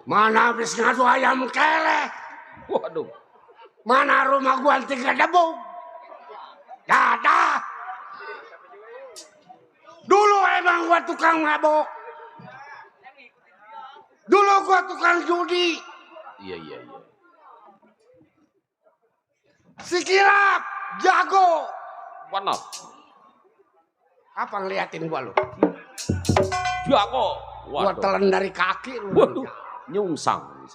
Mana habis ngadu ayam kelek. Waduh. Mana rumah gua tiga debu. Gak ada. Dulu emang gua tukang mabok. Dulu gua tukang judi. Iya. Si Kilap jago. Benar. Apa ngeliatin gua lu? Jago. Gua telan dari kaki lu. Waduh. Nyungsang.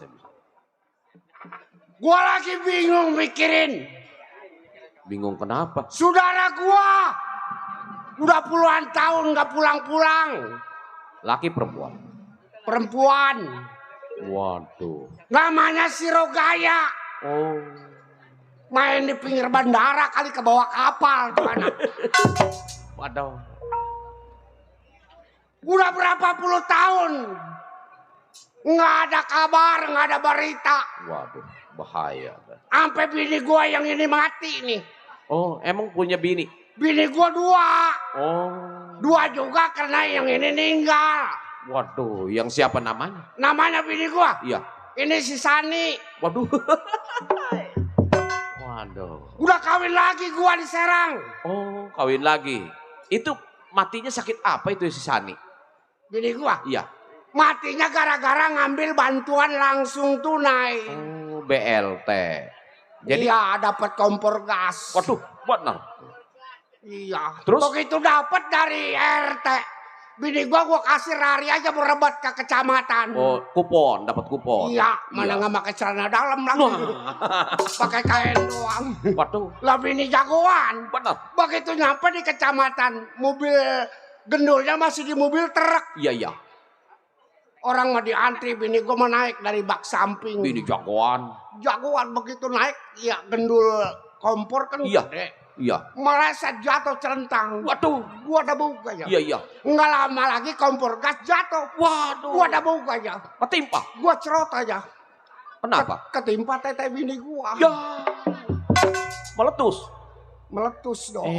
Gua lagi bingung mikirin. Bingung kenapa? Saudara gua udah puluhan tahun gak pulang-pulang. Laki perempuan. Perempuan. Waduh. Namanya si Rogaya. Oh. Main di pinggir bandara kali ke bawah kapal tuh anak. Waduh. Udah berapa puluh tahun nggak ada kabar, nggak ada berita. Waduh, bahaya. Sampai bini gua yang ini mati nih. Oh, emang punya bini? Bini gua dua. Oh. Dua juga karena yang ini meninggal. Waduh, yang siapa namanya? Namanya bini gua? Iya. Ini si Sani. Waduh. Waduh. Udah kawin lagi gua di Serang. Oh, kawin lagi. Itu matinya sakit apa itu si Sani? Bini gua? Iya. Matinya gara-gara ngambil bantuan langsung tunai. Oh, BLT. Jadi iya, dapat kompor gas. waduh, benar. Iya. Terus? Begitu dapat dari RT. Bini gua kasih hari aja berobat ke kecamatan. Oh, kupon, dapat kupon. Iya, mana nggak pakai celana dalam lagi. Pakai kain doang. Waduh, Lah bini jagoan. benar. Begitu nyampe di kecamatan, mobil gendulnya masih di mobil truk. Iya. Orang mah diantri, bini gua mau naik dari bak samping. Bini jagoan. Jagoan begitu naik, ya gendul kompor kan Iya. gede. Iya. Meleset jatuh celentang. Waduh. Gua ada buka aja. Iya. Nggak lama lagi kompor gas jatuh. Waduh. Gua ada buka aja. Ketimpa. Gua cerot aja. Kenapa? Ketimpa tete bini gua. Ya. Meletus. Meletus dong.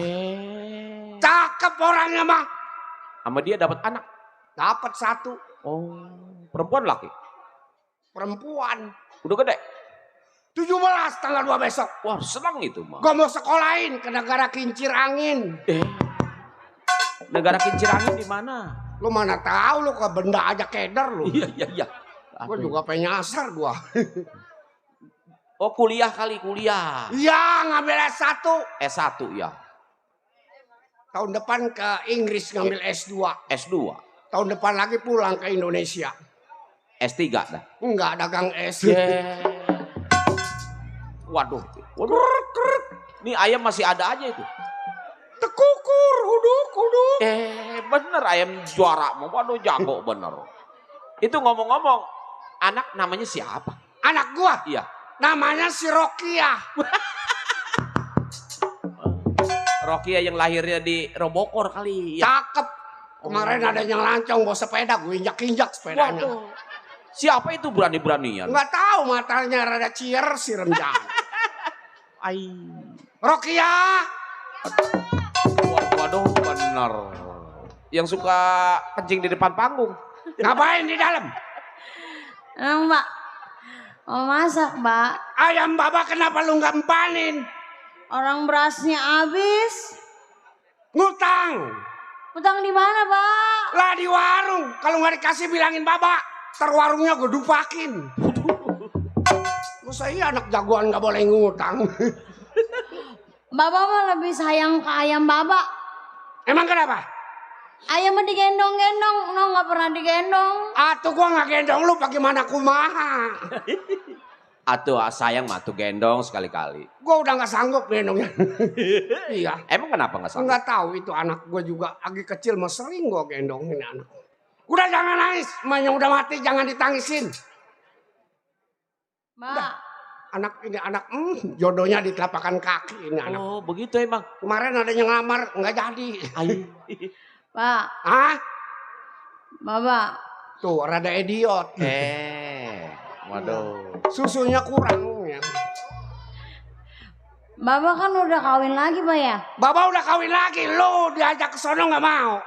Cakep orangnya mah. Sama dia dapat anak. Dapat satu. Oh, perempuan laki. Perempuan. Udah gede. 17 tanggal 2 besok. Wah, senang itu mah. Gua mau sekolahin ke negara kincir angin. Negara kincir angin di mana? Lu mana tahu lu ke benda aja keder lu. Iya. Gua juga pengen nyasar gua. Oh, kuliah kali, kuliah. Iya, ngambil S1. S1 ya. Tahun depan ke Inggris ngambil S2. S2. Tahun depan lagi pulang ke Indonesia. S3 dah. Enggak, dagang es. Waduh. Nih ayam masih ada aja itu. Tekukur, huduk. Bener ayam juara. Waduh, jago bener. Itu ngomong-ngomong, anak namanya siapa? Anak gua? Iya. Namanya si Rokia. Rokia yang lahirnya di Robokor kali. Ya. Cakep. Kemarin ada yang lancong bawa sepeda, gue injak-injak sepedanya. Waduh. Siapa itu berani-beranian? Nggak tahu, matanya rada cier, sirem jangan. Rokia. Waduh, bener. Yang suka kencing di depan panggung. Ngapain di dalam? Mbak, mau masak, Mbak. Ayam baba kenapa lu nggak empanin? Orang berasnya habis. Ngutang. Utang di mana, Pak? Lah di warung. Kalau nggak dikasih bilangin baba. Ntar warungnya gue dupakin. Masa iya anak jagoan nggak boleh ngutang. Bapak mah lebih sayang ke ayam Bapak. Emang kenapa? Ayam mah digendong-gendong, nggak pernah digendong. Atuh gua nggak gendong lu bagaimana kumaha. Atuh sayang mah tuh gendong sekali-kali. Gua udah nggak sanggup gendongnya. Iya. Emang kenapa nggak sanggup? Nggak tahu itu anak gua juga lagi kecil mah sering gua gendongin anak. Udah jangan nangis, emaknya udah mati jangan ditangisin. Mbak. Anak ini anak jodohnya di telapakan kaki ini anak. Oh begitu emang. Kemarin ada yang ngelamar nggak jadi. Pak. Hah? Bapak. Tuh rada idiot. Waduh. Susunya kurang ya. Bapak kan udah kawin lagi, Pak ya? Bapak udah kawin lagi, lu diajak ke sono nggak mau.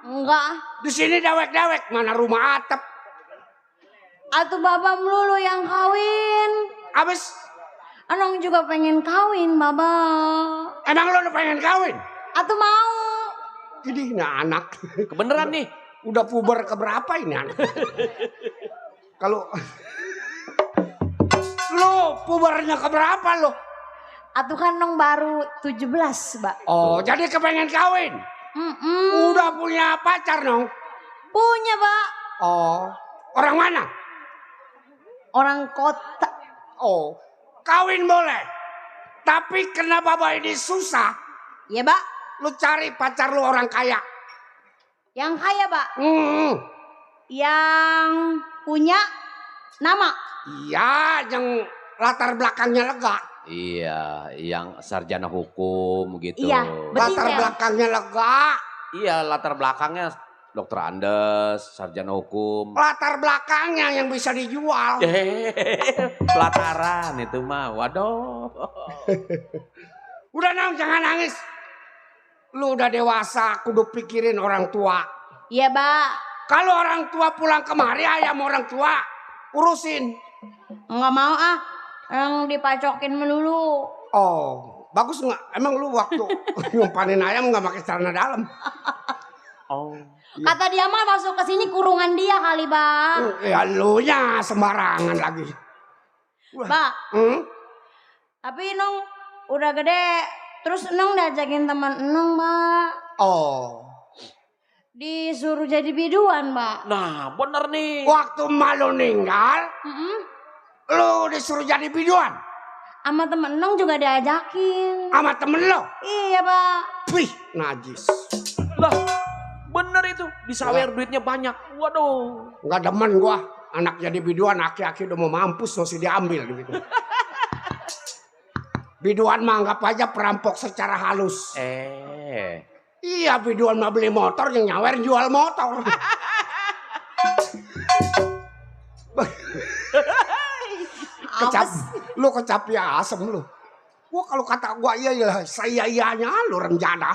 Enggak. Di sini dewek-dewek, mana rumah atap. Atuh baba melulu yang kawin. Abis, Anong juga pengen kawin baba. emang lo udah pengen kawin? Atuh mau. Ini anak. Kebeneran nih. Udah puber keberapa ini anak? Kalau lo pubernya keberapa lo? Atuh kan nong baru 17, Mbak. Oh, jadi kepengen kawin? Udah punya pacar nong? Punya, Mbak. Oh, orang mana? Orang kota. Oh, kawin boleh. Tapi kenapa Bapak ini susah? Iya, Mbak. Lu cari pacar lu orang kaya. Yang kaya, Mbak. Yang punya nama. Iya, yang latar belakangnya lega. Iya, yang sarjana hukum gitu. Iya, Latar Betul. belakangnya lega. Iya, latar belakangnya dokter Andes, sarjana hukum. Latar belakangnya yang bisa dijual. Pelataran itu mah, waduh. Udah nong, jangan nangis. Lu udah dewasa, kudu pikirin orang tua. Iya, Mbak. Kalau orang tua pulang kemari, ayam orang tua urusin. Enggak mau ah. Yang dipacokin melulu. Oh, bagus nggak? Emang lu waktu nyumpanin ayam nggak pakai celana dalam? Oh. Kata dia mah masuk ke sini kurungan dia kali, Bang. Ya lu nya sembarangan lagi. Mbak, tapi Nong udah gede. Terus Nong diajakin teman Nong, Mbak. Oh, Disuruh jadi biduan, Mbak. Nah, bener nih. waktu malu ninggal, lu disuruh jadi biduan Sama temen Nong juga diajakin. sama temen lo. Iya, Pak. Wih, najis. Lah, bener itu. Disawer duitnya banyak. Waduh. Nggak demen gua. Anak jadi biduan, aki-aki udah mau mampus masih diambil gitu. Biduan mah anggap aja perampok secara halus. Iya, biduan mah beli motor, yang nyawer jual motor. Lu kecapi asem lu. Gua kalau kata gua iya ya saya iyanya lu rencana.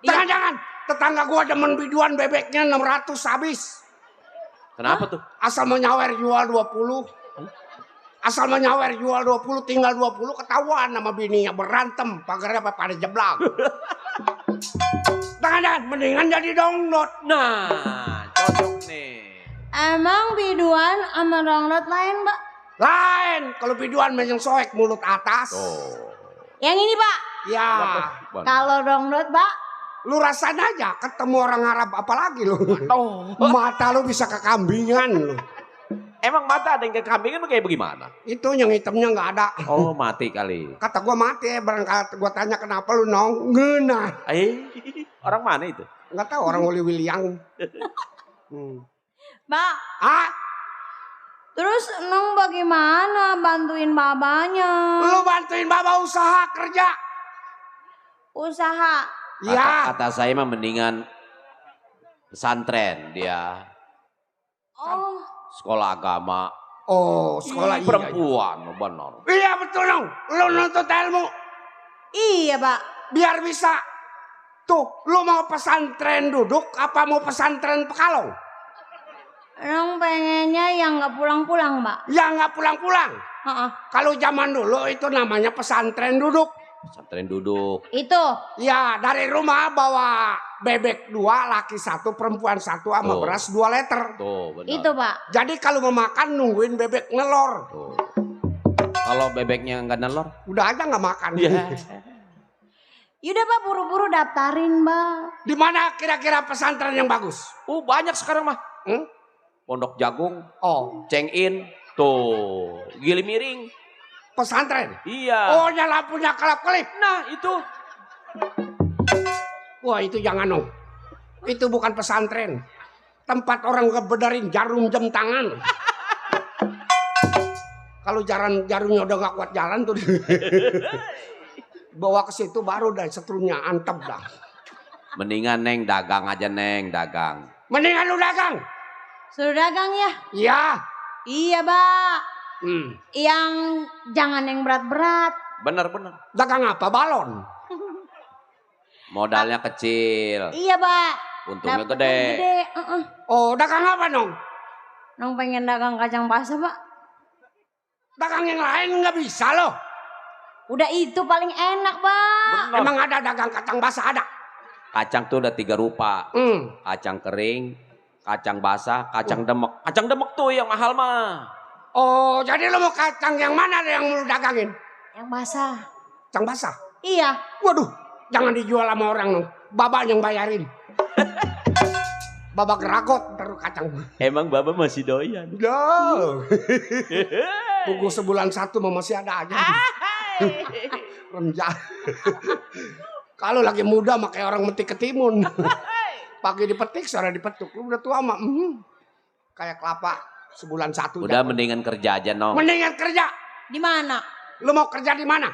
Jangan-jangan tetangga gua demen biduan bebeknya 600 habis. Kenapa tuh? Asal mau nyawer jual 20. Asal mau nyawer jual 20 tinggal 20 ketahuan sama bininya berantem pagarnya pada jeblak. Jangan-jangan mendingan jadi download. Nah, cocok nih. Emang biduan sama dangdut lain, Mbak? Lain kalau biduan yang soek mulut atas. Oh. Yang ini, Pak. Ya, Kalau dangdut, Mbak, lu rasain aja ketemu orang Arab apalagi lu. Oh. Mata lu bisa kekambingan lu. Emang mata ada yang kekambingan kayak bagaimana? Itu yang hitamnya nggak ada. Oh, mati kali. Kata gua mati, barangkali gua tanya kenapa lu nong ngena. Orang mana itu? Nggak tahu orang Wili William. Mbak. Ah, Terus Nong bagaimana bantuin babanya? lu bantuin baba usaha kerja. Usaha. Ya, Kata saya mah mendingan pesantren dia. Oh, Sekolah agama. oh sekolah iya. Perempuan, benar. Iya betul nong. Lu nuntut ilmu iya, Pak. biar bisa. Tuh, lu mau pesantren duduk apa mau pesantren Pekalong? Nong pengennya yang nggak pulang-pulang, Mbak. Ya nggak pulang-pulang. Heeh. Kalau zaman dulu itu namanya pesantren duduk. Pesantren duduk. Itu. Ya dari rumah bawa bebek 2, laki 1, perempuan 1 sama Tuh. beras 2 liter. Tuh, benar. Itu, Pak. Jadi kalau mau makan nungguin bebek nelor. Tuh. Kalau bebeknya nggak nelor? Udah aja nggak makan. Yaudah, Pak, buru-buru daftarin, Mbak. Di mana kira-kira pesantren yang bagus? Banyak sekarang mah. Hmm? Pondok Jagung, Oh, Cengin, tuh, Gili Miring. pesantren. Iya. Oh, yang lampunya kelap-kelip. Nah, itu. Wah, itu jangan dong. Itu bukan pesantren. Tempat orang ngebenerin jarum jam tangan. Kalau jarumnya udah gak kuat jalan tuh. Bawa ke situ baru dah setrunya antep dah. Mendingan Neng dagang aja, Neng dagang. Mendingan lu dagang. Suruh dagang ya? Iya. Iya, Pak. Hmm. Yang jangan yang berat-berat. Bener-bener. Dagang apa? Balon. Modalnya kecil. Iya, Pak. Untungnya Dapetnya gede. Gede. Oh, dagang apa dong? Nong pengen dagang kacang basah, Pak. Dagang yang lain nggak bisa loh. Udah itu paling enak, Pak. Bener. Emang ada dagang kacang basah ada? Kacang tuh ada 3 rupa. Kacang kering, kacang basah, kacang demek. Kacang demek tuh yang mahal mah. Oh, jadi lo mau kacang yang mana yang mau dagangin? Yang basah. Kacang basah? Iya. Waduh, jangan dijual sama orang dong. Baba yang bayarin. Baba geragot taruh kacang. Emang Baba masih doyan? Jauh. Tunggu sebulan 1 masih ada aja. Remjah. Kalau lagi muda mah kayak orang metik ketimun. Pagi dipetik, sore dipetuk. Lu udah tua mah. Kayak kelapa sebulan 1. Udah mendingan kerja aja, Nong. Mendingan kerja. Di mana? Lu mau kerja di mana?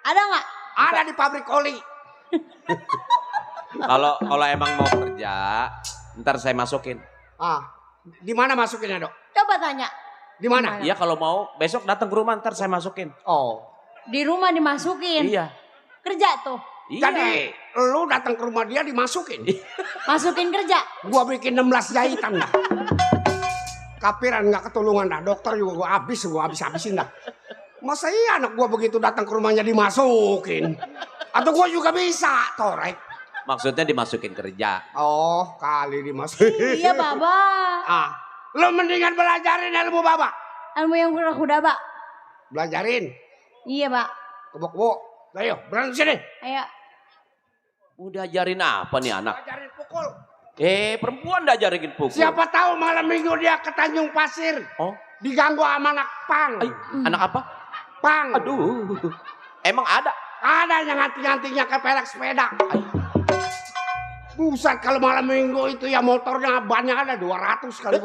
Ada nggak? Ada di pabrik oli. Kalau emang mau kerja, ntar saya masukin. Di mana masukinnya, Dok? Coba tanya. Di mana? Iya, kalau mau besok datang ke rumah ntar saya masukin. Oh. Di rumah dimasukin. Iya. Kerja tuh. Iya. Jadi lu datang ke rumah dia dimasukin. Masukin kerja. Gua bikin 16 jahitan dah. Kapiran nggak ketulungan dah. Dokter juga gua habis-habisin dah. Masa iya anak gua begitu datang ke rumahnya dimasukin? Atau gua juga bisa, torek. Maksudnya dimasukin kerja. Oh, kali dimasukin. Iya, Baba. Lu mendingan belajarin ilmu Baba. Ilmu yang kuda-kuda, Pak. Belajarin. Iya, Pak. Kebok-kebok. Ayo, berani sini. Ayo. Mau diajarin apa nih anak? Belajarin pukul. Perempuan diajarin pukul. Siapa tahu malam minggu dia ke Tanjung Pasir. Oh, Diganggu sama anak pang. anak apa? Pang. Aduh. Emang ada? Ada yang nganti-ngantinya ke pelek sepeda. Buset, kalau malam minggu itu ya motornya banyak ada 200 kali.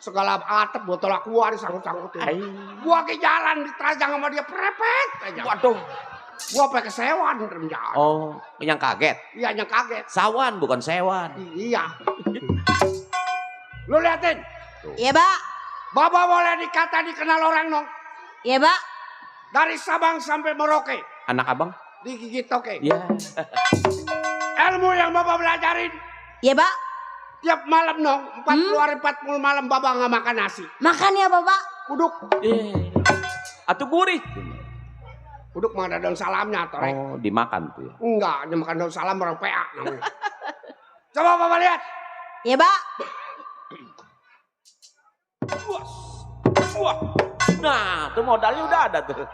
Segala atap botol aqua disangkut-sangkutin. Gua ke jalan diterajang sama dia prepet aja. Waduh. Gua pakai sewan renjang. Oh, yang kaget. Iya, yang kaget. Sawan bukan sewan. Iya. Lu liatin. Iya, Pak. Baba boleh dikata dikenal orang dong. Iya, Pak. Dari Sabang sampai Merauke. Anak abang? Digigit oke. Iya. Ilmu yang Baba belajarin. Iya, Pak. Tiap malam dong. 40 hari 40 malam Baba nggak makan nasi. Makan ya, Bapak. Uduk. Atuh gurih. Uduk mah ada daun salamnya, torek. Oh, dimakan tuh ya. Enggak, hanya makan daun salam orang PA namanya. Coba Bapak lihat. Iya, Pak. Wah. Nah, tuh modalnya udah ada tuh.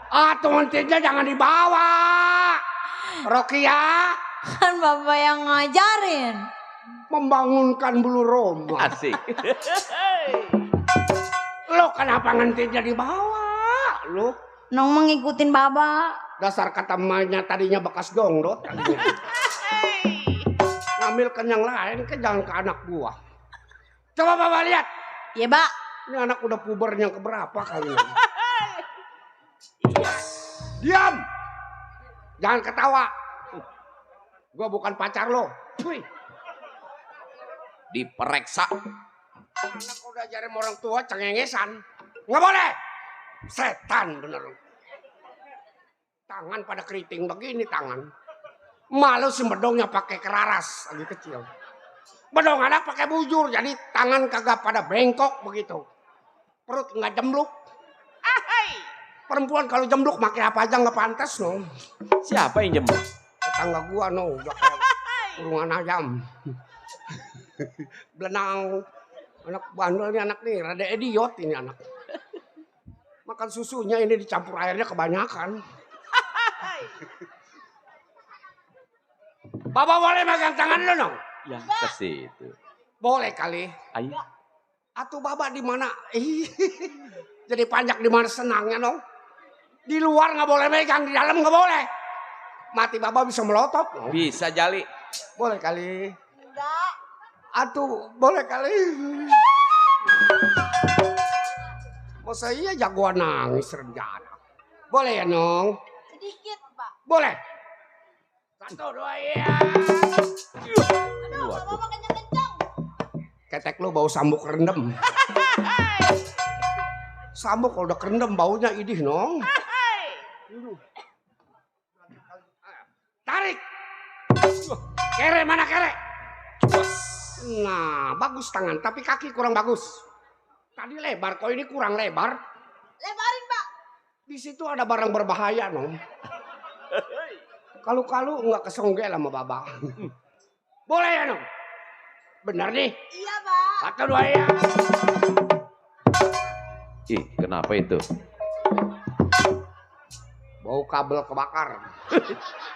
Tuntitnya jangan dibawa. Rokia Kan Bapak yang ngajarin. membangunkan bulu roma. Asik. Lo kenapa ngentitnya dibawa? Lo Nong mengikutin Bapak. dasar kata mainnya tadinya bekas dongdot tadinya. Ngambil kenyang lain ke jangan ke anak gua. Coba Bapak lihat. Iya, Pak. Ini anak udah pubernya keberapa kali ini? Diam. Jangan ketawa. Gua bukan pacar lo. Wih. Diperiksa. Anak udah ajarin orang tua cengengesan. Nggak boleh. Setan bener. Tangan pada keriting begini tangan. Malu si bedongnya pakai keraras lagi kecil. Bedong anak pakai bujur jadi tangan kagak pada bengkok begitu. Perut nggak jembluk. Perempuan kalau jembluk pakai apa aja nggak pantas no. Siapa yang jemput? Tetangga gua no udah kayak kurungan ayam. Belenang. Anak bandel nih anak nih rada idiot ini anak. Makan susunya ini dicampur airnya kebanyakan. Bapak boleh megang tangan lu dong? Ya, ke situ. Boleh kali. Ayo. Atuh Bapak di mana? Jadi panjak di mana senangnya dong? Di luar nggak boleh megang, di dalam nggak boleh. Mati Bapak bisa melotot. No? Bisa Jali. Boleh kali. Enggak. Atuh boleh kali. Masa iya jagoan nangis rencana. Boleh ya Nong? Sedikit, Pak. Boleh. 1, 2 ya. Aduh, Bapak kencang-kencang. Ketek lu bau sambuk rendem. Sambuk kalau udah kerendam baunya idih Nong. Tarik. Kere mana kere? Nah bagus tangan tapi kaki kurang bagus. Tadi lebar, kok ini kurang lebar. Lebarin, Pak. Di situ ada barang berbahaya, Nong. Kalau nggak kesonggel sama Baba. Boleh ya, Nong? Benar nih. Iya, Pak. Satu dua ya. Ih, kenapa itu? Bau kabel kebakar.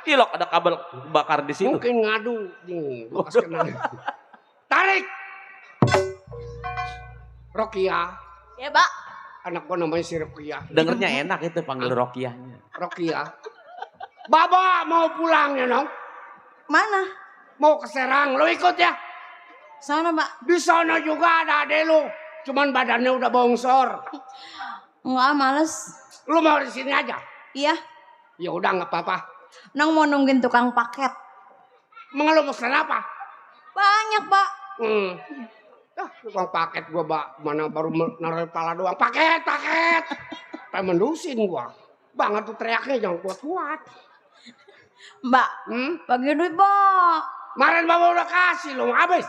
Ilok ada kabel bakar di situ. Mungkin ngadu nih, bekas kena. Tarik. Rokia, Ya, Pak. anak gua namanya si Rokia. Dengernya enak itu panggil Rokiahnya. Rokia. Baba mau pulang ya, Nong? Mana? Mau ke Serang, lo ikut ya? Sana, Pak. Di sana juga ada adek lu. Cuman badannya udah bongsor. Enggak, males. Lu mau di sini aja? Iya. Ya udah nggak apa-apa. Nang mau nungguin tukang paket. Emang lu pesan apa? Banyak, Pak. Tukang paket gua mana baru naruh kepala doang. Paket. Pengen mendusin gua. Banget tuh teriaknya jangan kuat-kuat. Mbak, bagi duit, Mbak. Kemarin Bapak udah kasih lo habis.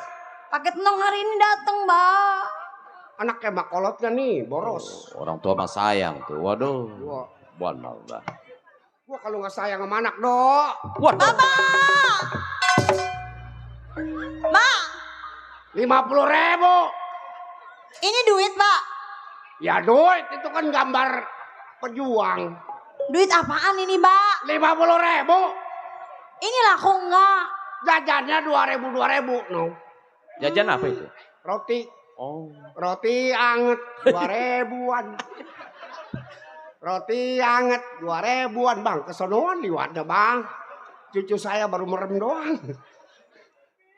Paket Nong hari ini datang, Mbak. Anaknya makolotnya nih, boros. Orang tua mah sayang tuh. Waduh. Gua, Benar dah. gua kalau nggak sayang sama anak, Dok. Waduh. Bapak! Mbak, 50.000. ini duit, Pak. Ya duit itu kan gambar pejuang. Duit apaan ini, Mbak? 50.000. Ini laku enggak? Jajannya 2.000. No. Jajan apa itu? Roti. Oh. Roti anget 2.000-an. Roti anget 2.000-an, Bang. Kesonoan liwatnya, Bang. Cucu saya baru merem doang.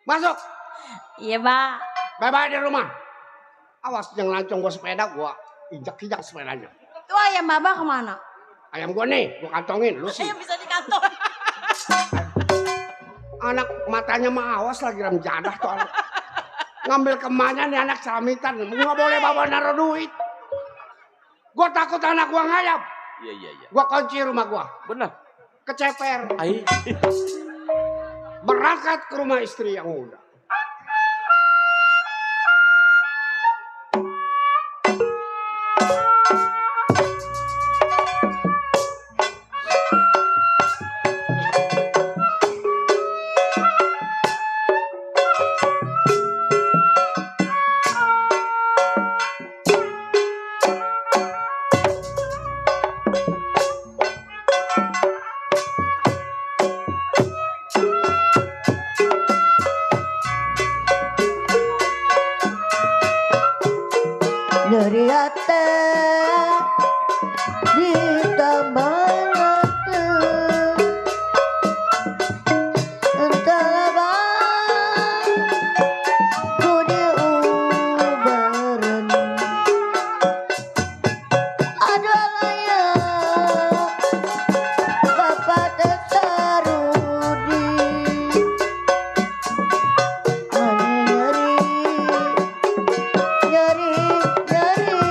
Masuk. Iya, Pak. Bye-bye di rumah. Awas jangan lancong gua sepeda, gua injak-injak sepedanya. Itu ayam Bapak kemana? Ayam gua nih, gua kantongin. Lu sih. Ayam bisa di kantong. Anak matanya mah awas lagi ram jadah tuh anak. Ngambil kemana nih anak selamitan. Gua nggak boleh bawa naruh duit. Gua takut anak gua ngayap. Iya. Gua kunci rumah gua. Benar. Keceper. Ai. Berangkat ke rumah istri yang muda. Dari hati ditambah hati entah apa ku diubaran adalah ya bapak tesarudi nyeri kain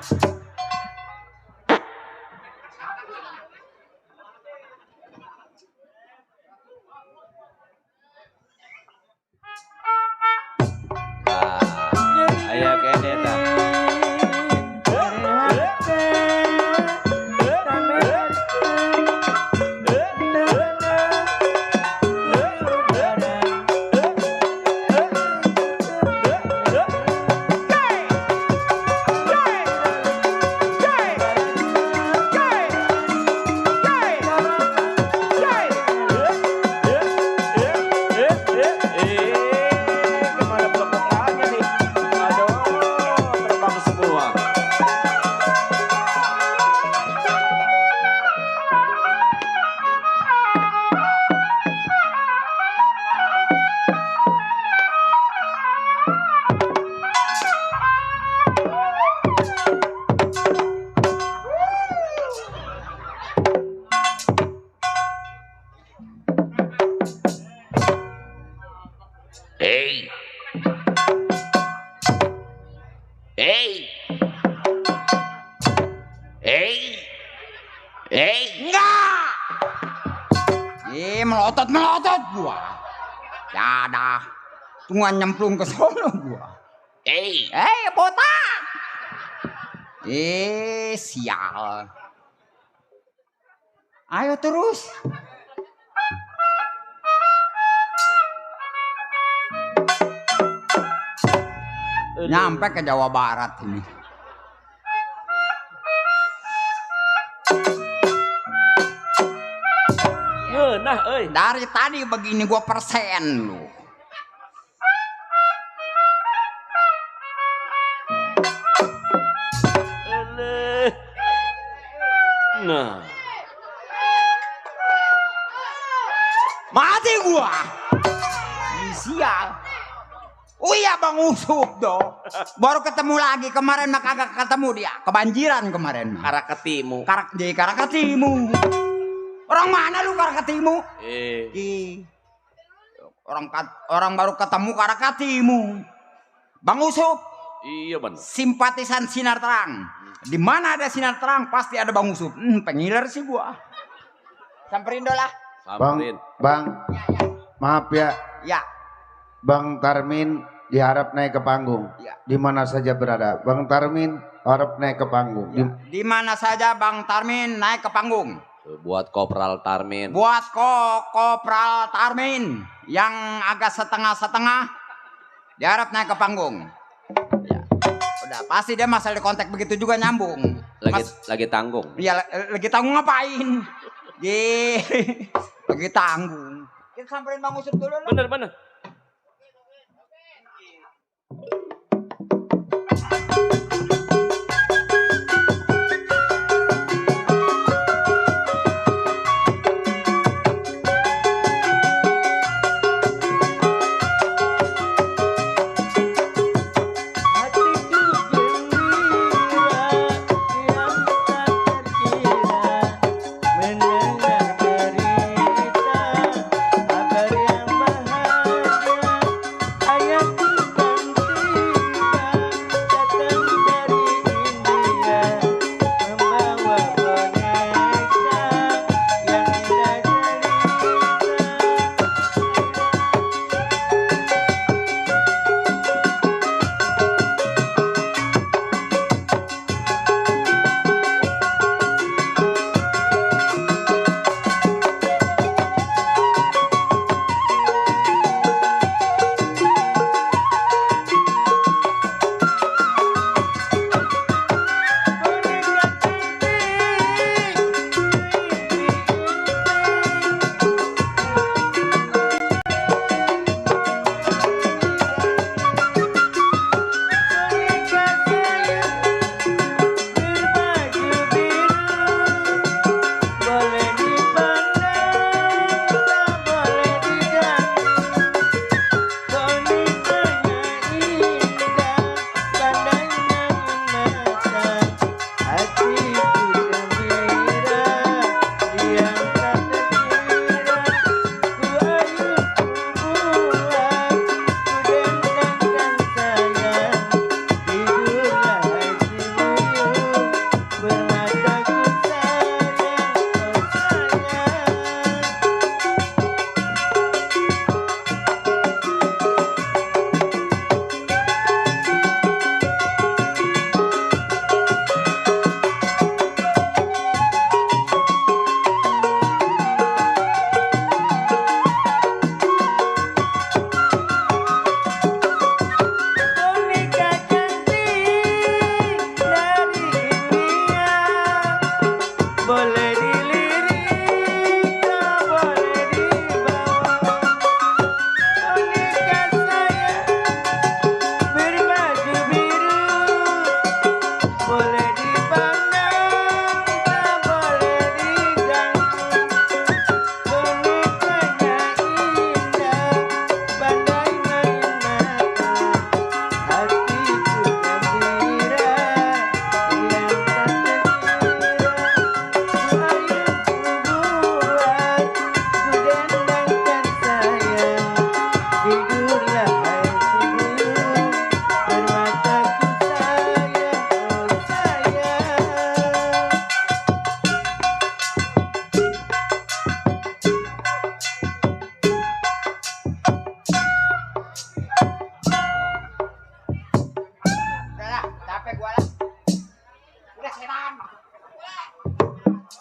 Ayo kene ta. Kemana belum lagi nih? Aduh, terbang semua. Hey. Hey. Hey. Hey. Enggak. Melotot gua. Ya dah. Tunggu nyemplung ke sono gua. Hey. Botak. Sial. Ayo terus. Nyampe ke Jawa Barat ini. Nah, euy. Dari tadi begini gua persen lu. Eleh. Nah. Mati gua. Sial. Oh iya Bang Usup dong. Baru ketemu lagi kemarin mah kagak ketemu dia. Kebanjiran kemarin. Karaketimu. Di Karakatimu. Orang mana lu Karakatimu? Orang baru ketemu Karakatimu. Bang Usup. Iya bener. Simpatisan sinar terang. Di mana ada sinar terang pasti ada Bang Usup. Pengiler sih gua. Samperin dolah. Samperin. Bang, maaf ya, Ya. Bang Tarmin diharap naik ke panggung. Ya. Di mana saja berada, Bang Tarmin harap naik ke panggung. Di mana saja Bang Tarmin naik ke panggung. Buat Kopral Tarmin. Buat Kopral Tarmin yang agak setengah-setengah diharap naik ke panggung. Ya. Udah pasti dia masalah di kontak begitu juga nyambung. Lagi tanggung. Iya lagi tanggung ngapain? Lagi tanggung. Kita samperin Bang Usup dulu lah. Bener. Mendengar berita kabar yang bahagia.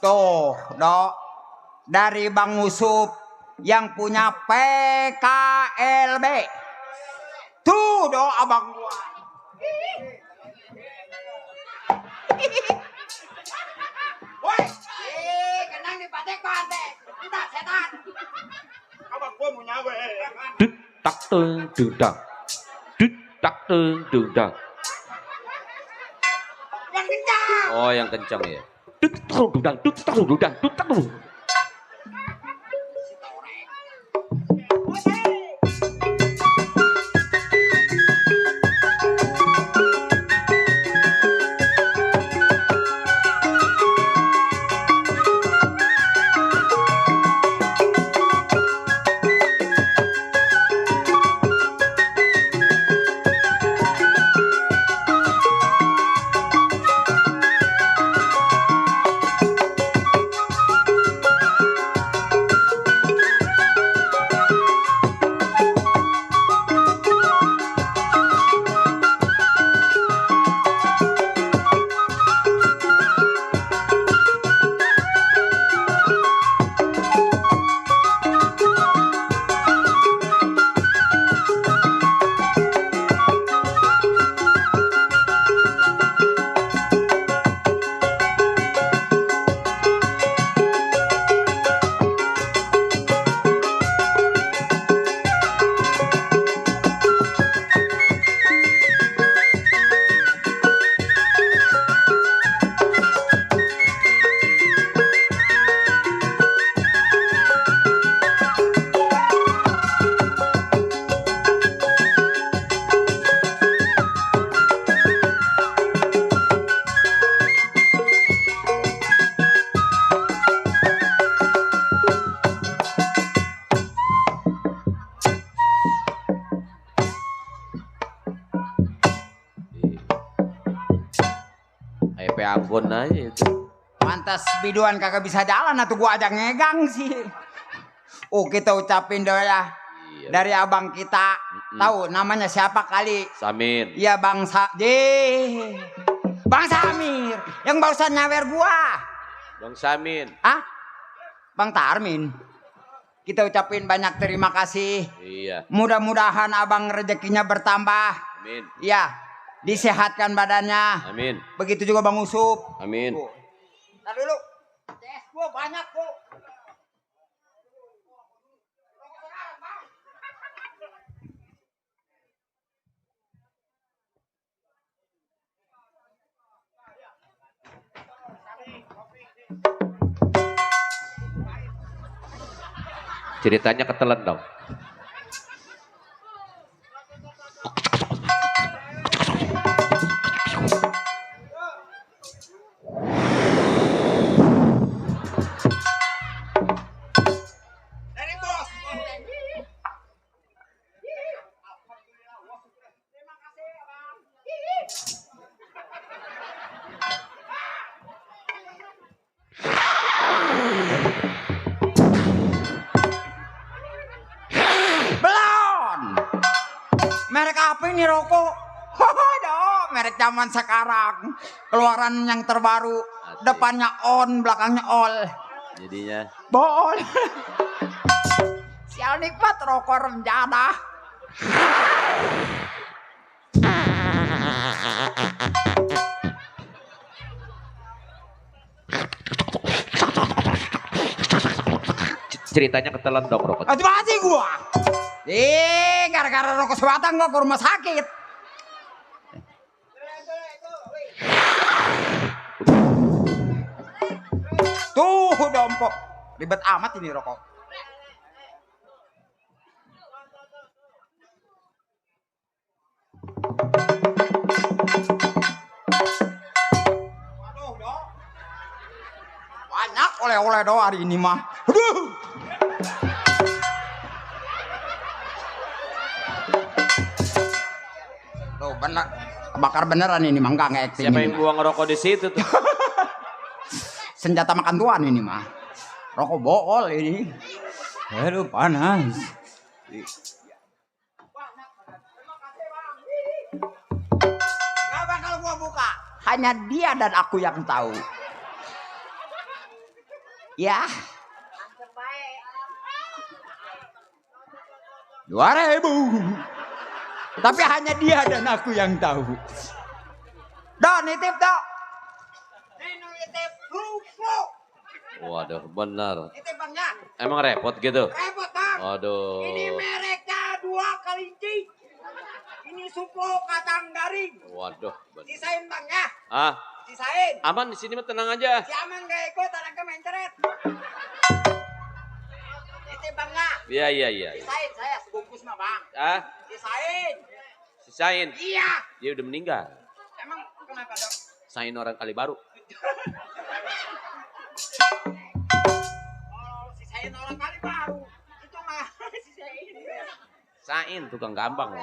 Tuh, Dok. Dari Bang Usup yang punya PKLB. Tuh, Dok, abang gua. Woi, kenang dipatek-patek. Entah setan. Abang gua mau nyawe. Dut tak teng dudang. Dut tak teng dudang. Yang kencang. Oh, yang kencang ya. Dut tak dudang, dut tak dudang, dut tak dudang. Anggun aja itu. Pantas biduan kagak bisa jalan atau gua ajak ngegang sih. Oh, kita ucapin doa ya. Iya. Dari abang kita. Tahu namanya siapa kali? Samir. Iya, Bang Bang Samir yang barusan nyawer gua. Bang Samin. Ah? Bang Tarmin. Kita ucapin banyak terima kasih. Iya. Mudah-mudahan abang rezekinya bertambah. Amin. Iya. Disehatkan badannya. Amin. Begitu juga Bang Usup. Amin. Ntar dulu. CS gua banyak kok. Ceritanya ketelan dong. Dari bos. Terima kasih, Abang. Belon. Merek apa ini rokok? Dok, merek zaman sekarang. Keluaran yang terbaru. Depannya on, belakangnya all. Jadinya Bol. Sial nikmat rokok remjana. ceritanya ketelan dong rokok. Aduh mati gua. Gara-gara rokok sebatang gua ke rumah sakit. Tuh dompok. Ribet amat ini rokok. Waduh, Dok. Banyak oleh-oleh do hari ini mah. Aduh. Tuh bener. Bakar beneran ini mah enggak nge-acting. Siapa ini. yang buang rokok di situ tuh? Senjata makan tuan ini mah. Rokok bool ini. Aduh panas. Gak bakal gua buka. Hanya dia dan aku yang tahu. Ya. 2.000. Tapi hanya dia dan aku yang tahu. Dok, nitip dok. Nitip Waduh, bener. Nitip bangnya. Emang repot gitu? Repot bang. Waduh. Ini mereknya 2 kelinci. Ini supo kacang garing. Waduh. Sisain bangnya. Ah, Sisain. aman di sini mah tenang aja. Si Aman gak ikut, anaknya menceret. Nitip bangnya. Iya. Sisain saya sebungkus mah bang. Ah, Sisain. sisain. Iya. Dia udah meninggal. Emang kenapa dok? Sisain orang kali baru. Oh, sisain orang kali baru. Itu mah sisain. Sain, tukang gampang.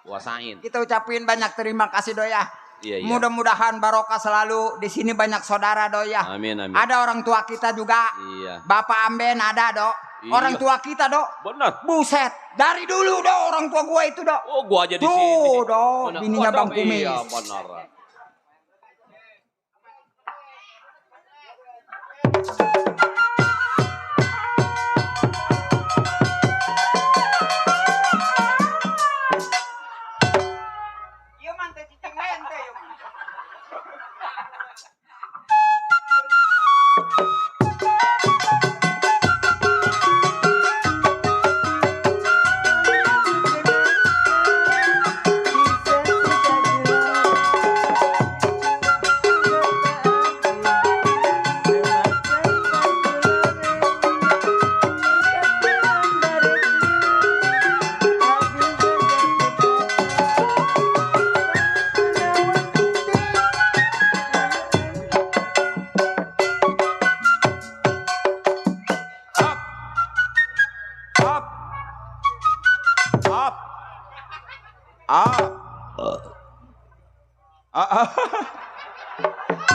Puasain. Kita ucapin banyak terima kasih doya. Iya. Mudah-mudahan barokah selalu di sini banyak saudara doya. Amin. Ada orang tua kita juga. Iya. Bapak Amben ada dok. Iya. Orang tua kita dok. Benar. Buset. Dari dulu dok orang tua gua itu dok. Oh, gua aja di Tuh, sini. dok, Benar. bininya Bang Waduh, Kumis. Iya, benar. Iya man, teh cicing lain teh. Iya, man.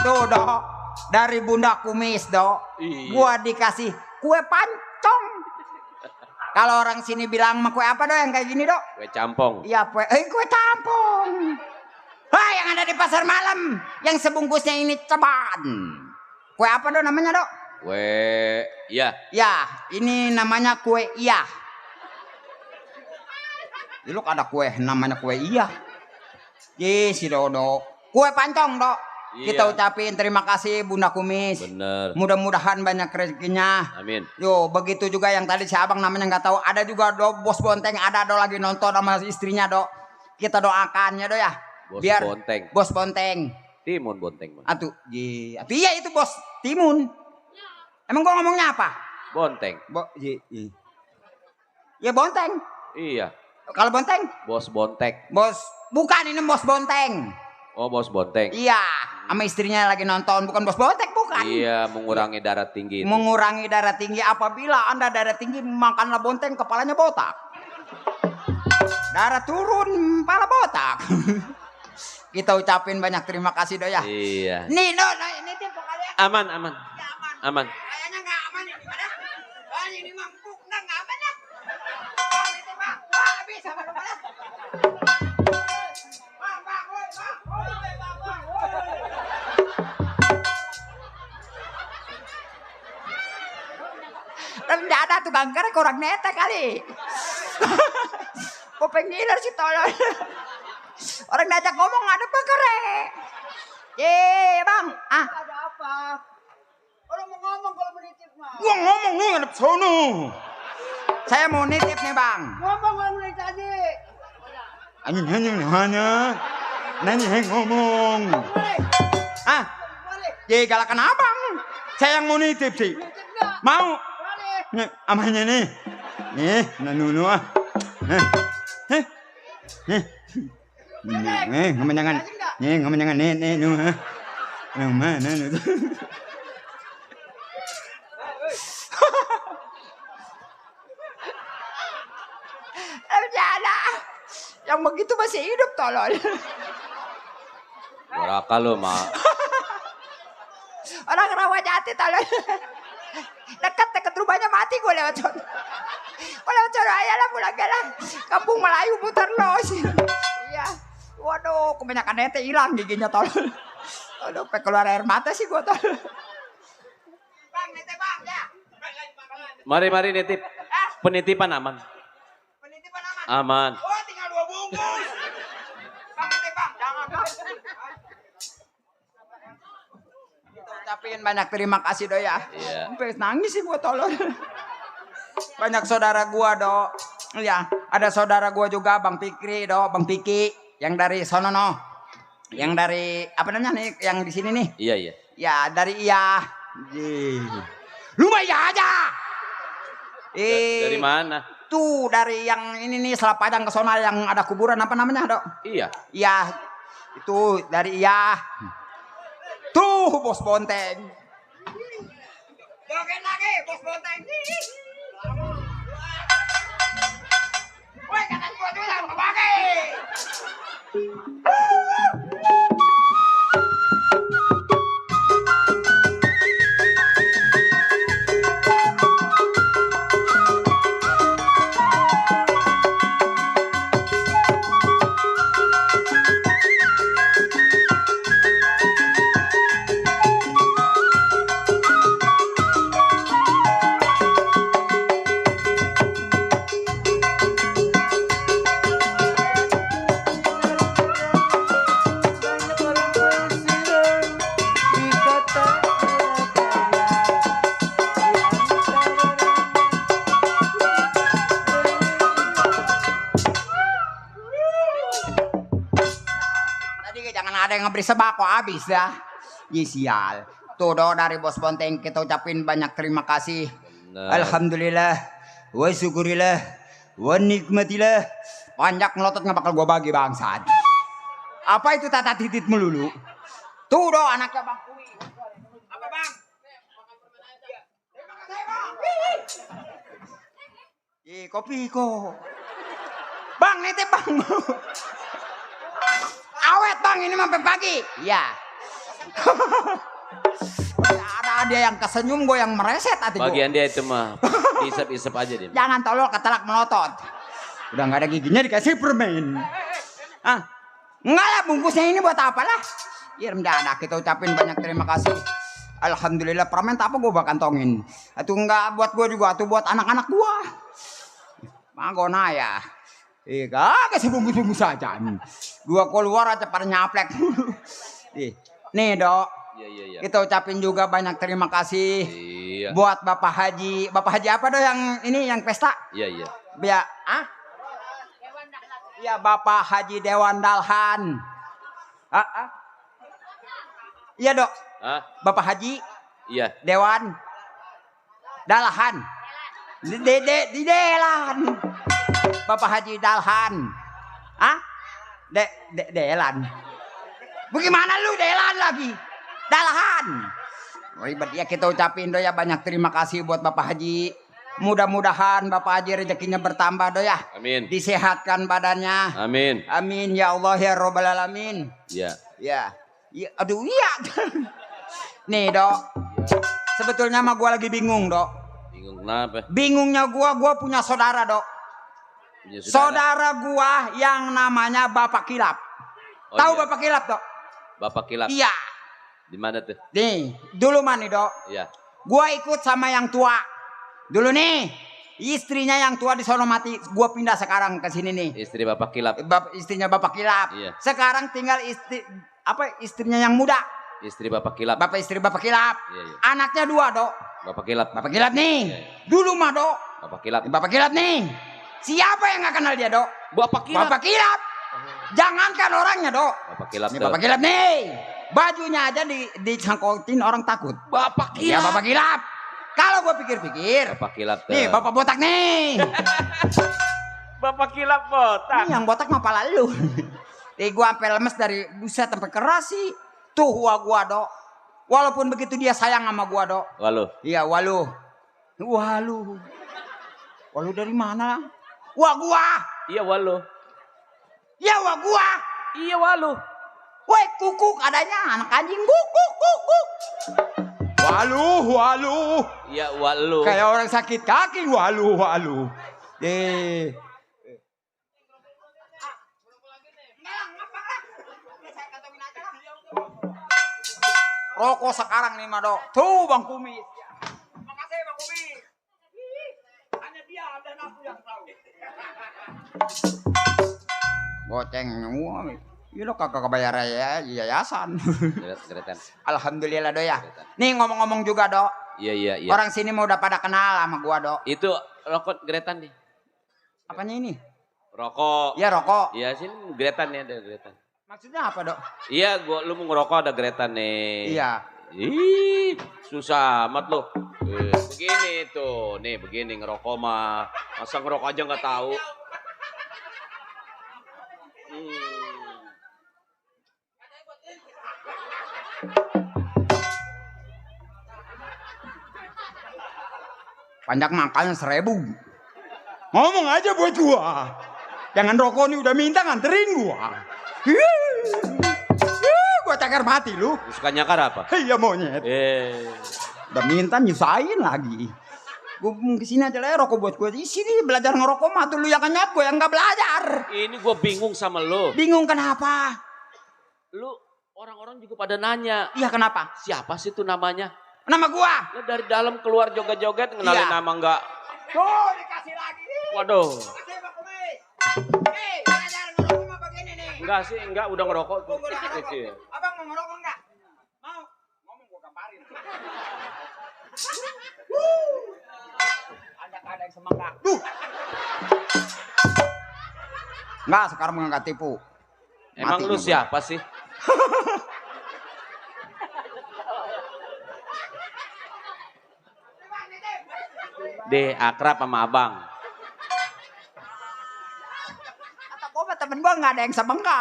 Tuh dok, dari Bunda Kumis dok, Iya. gua dikasih kue pancong. Kalau orang sini bilang mah kue apa dok yang kayak gini dok? Kue campong. Iya kue tampung. Hah, yang ada di pasar malam, yang sebungkusnya ini ceban. Kue apa dok namanya dok? Kue, iya. Ya, ini namanya kue iya. Lu ada kue namanya kue iya. Si Dodo. Kue pancong dok. Iya. Kita ucapin terima kasih Bunda Kumis. Bener. Mudah-mudahan banyak rezekinya. Amin. Yo, begitu juga yang tadi si abang namanya nggak tahu. Ada juga do bos Bonteng ada do lagi nonton sama istrinya dok. Kita doakan ya do ya. Bos Biar Bonteng. Bos Bonteng. Timun Bonteng. Bang. Atuh, iya itu bos Timun. Emang gua ngomongnya apa? Bonteng. Ya Bonteng. Iya. Kalau Bonteng? Bos Bontek. Bos, bukan ini bos Bonteng. Oh, bos Bonteng. Iya, sama istrinya lagi nonton, bukan bos Bonteng, bukan. Iya, mengurangi darah tinggi. Itu. Mengurangi darah tinggi. Apabila Anda darah tinggi, makanlah Bonteng, kepalanya botak. Darah turun, kepala botak. Kita ucapin banyak terima kasih doya. Iya. Nih, ini tipe kalian. Aman. Ya, Aman. Kayaknya nggak aman ini, mana? Oh, ini mampu, nggak aman ya. Oh, ini bang, wah habis sama lu mana? Dan tidak ada tukang kerek orang nete kali. Kok pengiler sih tolong. Orang diajak ngomong ada pekerek. Bang. Ada apa? Orang mau ngomong kalau mau nitip mah. Gua ngomong lu ngadep sono. Saya mau nitip nih bang. Ngomong kalau mulai tadi. Hanya ngomong. Galakan abang. Saya yang mau nitip sih. Mau? Nih, amanya nih. Nih, nanu ah. Ngomong jangan. Ngomong jangan nih nu. Yang mana nu? Jana, yang begitu masih hidup tolol. Beraka lu, Mak. Orang Rawajati tolol. Dekat rumahnya mati gue lewat sono. Lewat sono aja lah pulang lah. Kampung Melayu putar los. Iya. Waduh, kebanyakan nete hilang giginya tolol. Aduh, keluar air mata sih gue tolol. Bang, nete bang ya. Mari nitip. Penitipan aman. Penitipan aman. Aman. Oh, tinggal 2 bungkus. Bang, titip bang. Jangan bang. Kita ucapin banyak terima kasih do ya. Iya. Sampai nangis sih gua tolong. Banyak saudara gua do. Ya, ada saudara gua juga Bang Fikri do, Bang Piki yang dari sono no. Yang dari apa namanya nih yang di sini nih? Iya. Ya, dari iya. Lu mah iya aja. Dari mana? Tuh dari yang ini nih Selat Padang ke sono yang ada kuburan apa namanya, Dok? Iya. Iya. Itu dari iya. Tuh Bos Bonteng. Joget lagi Bos Bonteng. Woi, kata gua tuh jangan kepake. Beri sebako habis dah. Sial. Tuh do dari Bos Bonteng kita ucapin banyak terima kasih. Benar. Alhamdulillah. Wa syukurillah. Wa nikmatillah. Banyak melotot nggak bakal gua bagi bangsat. Apa itu tata titit melulu? Tuh do anaknya Bang Kui. Apa Bang? Kopi kok. Bang nitip Bang. Awet Bang ini sampai pagi. Iya. Ada dia yang kesenyum, gue yang mereset hati gue. Bagian dia itu mah isep-isep aja dia. Jangan tolol ketelak melotot. Udah nggak ada giginya dikasih permen. Ah, enggak lah bungkusnya ini buat apa lah? Ya mendadak kita ucapin banyak terima kasih. Alhamdulillah permen tak apa gue bakal kantongin. Itu enggak buat gue juga, itu buat anak-anak gue. Magona ya. Kagak sih bungkus-bungkus aja. Gua keluar aja pada nyaplek. Nih Dok. Iya. Kita ucapin juga banyak terima kasih. Iya. Buat Bapak Haji. Bapak Haji apa Dok yang ini yang pesta? Iya. Ya, Iya Bapak Haji Dewan Dalhan. Iya Dok. Bapak Haji. Iya. Dewan Dalhan. Di Delan. Bapak Haji Dalhan. Delan. Bagaimana lu Delan lagi? Dalhan. Ribet ya kita ucapin do ya banyak terima kasih buat Bapak Haji. Mudah-mudahan Bapak Haji rezekinya bertambah do ya. Amin. Disehatkan badannya. Amin. Amin ya Allah ya Rabbal alamin. Iya. Ya. Aduh iya. Nih Dok. Sebetulnya mah gua lagi bingung Dok. Bingung kenapa? Bingungnya gua punya saudara Dok. Saudara gua yang namanya Bapak Kilap. Tahu iya. Bapak Kilap, Dok? Bapak Kilap. Iya. Di mana tuh? Nih, dulu mah nih, Dok. Iya. Gua ikut sama yang tua. Dulu nih, istrinya yang tua di sono mati, gua pindah sekarang ke sini nih. Istri Bapak Kilap. Istrinya Bapak Kilap. Iya. Sekarang tinggal istrinya yang muda. Istri Bapak Kilap. Istri Bapak Kilap. Iya. Anaknya 2, Dok. Bapak Kilap. Bapak Kilap nih. Iya. Dulu mah, Dok. Bapak Kilap. Bapak Kilap nih. Siapa yang nggak kenal dia, Dok? Bapak Kilap. Bapak Kilap. Jangankan orangnya, Dok. Bapak Kilap. Ini Bapak Kilap nih. Bajunya aja disangkutin orang takut. Bapak Kilap. Iya, Bapak Kilap. Kalau gue pikir-pikir. Bapak Kilap tuh. Nih, Bapak botak nih. Bapak Kilap botak. Ini yang botak mah pala lu. Gue sampai lemes dari buset sampai keras sih. Tuh gua, Dok. Walaupun begitu dia sayang sama gua, Dok. Walu. Iya, walu. Walu dari mana? Gua. Iya walu. Ya gua. Iya walu. Woi, kukuk adanya anak anjing kuk. Walu. Iya walu. Kayak orang sakit kaki walu. Rokok sekarang nih, Mado. Tuh Bang Kumis. Makasih Bang Kumis. Goceng semua. Iya lo kagak kebayar ya yayasan. Gretan. Alhamdulillah do ya. Nih ngomong-ngomong juga do. Iya. Orang sini mau udah pada kenal sama gua do. Itu rokok Gretan nih. Apanya ini? Rokok. Ya rokok. Iya sini Gretan nih, ada Gretan. Maksudnya apa do? Iya, lu mau ngerokok ada Gretan nih. Iya. Ih, susah amat lu. Begini tuh, nih begini ngerokok mah. Masa ngerokok aja nggak tahu. Panjang makannya 1.000. Ngomong aja buat gua. Jangan rokok nih udah minta nganterin gua. Gua cakar mati lu. Suka nyakar apa? Iya monyet. Udah minta nyusahin lagi. Gua kesini aja lah rokok buat gua. Di sini belajar ngerokok mah tuh lu yang nyat gua yang nggak belajar. Ini gua bingung sama lu. Bingung kenapa? Lu orang-orang juga pada nanya. Iya kenapa? Siapa sih itu namanya? Nama gua. Lu dari dalam keluar joget-joget ngenalin Iya. nama enggak? Tuh dikasih lagi. Waduh. Nih, belajar ngerokok mah begini nih. Enggak sih, enggak udah ngerokok. Gua udah ngerokok. Abang mau ngerokok enggak? Mau? Ngomong gua gamparin. Ada yang semangka. Enggak, sekarang enggak tipu. Emang Mati lu juga. siapa sih? Akrab sama abang. Kata gua temen gua enggak ada yang semangka.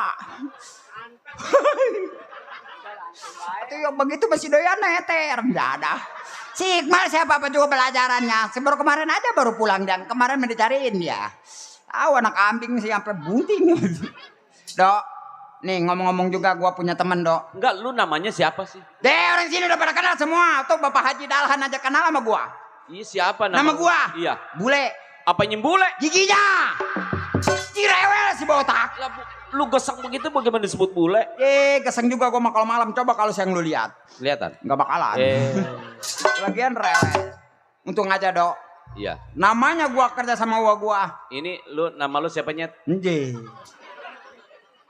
Itu yang begitu masih doyan neter, enggak ada. Si Iqbal siapa apa juga pelajarannya. Baru kemarin aja baru pulang dan kemarin mau dicariin dia. Tahu anak kambing sih sampai bunting. Dok, nih ngomong-ngomong juga gua punya temen dok. Enggak, lu namanya siapa sih? Orang sini udah pada kenal semua. Tuh Bapak Haji Dalhan aja kenal sama gua. Iya siapa Nama gua? Iya. Bule. Apa nyembule? Giginya. Cirewel si botak. Lah, lu gesek begitu bagaimana disebut bule? Geseng juga gua mah kalau malam. Coba kalau siang lu lihat. Kelihatan? Nggak bakalan. Lagian rewel. Untung aja dok. Iya. Namanya gua kerja sama gua. Ini nama lu siapa Nyet? Nje.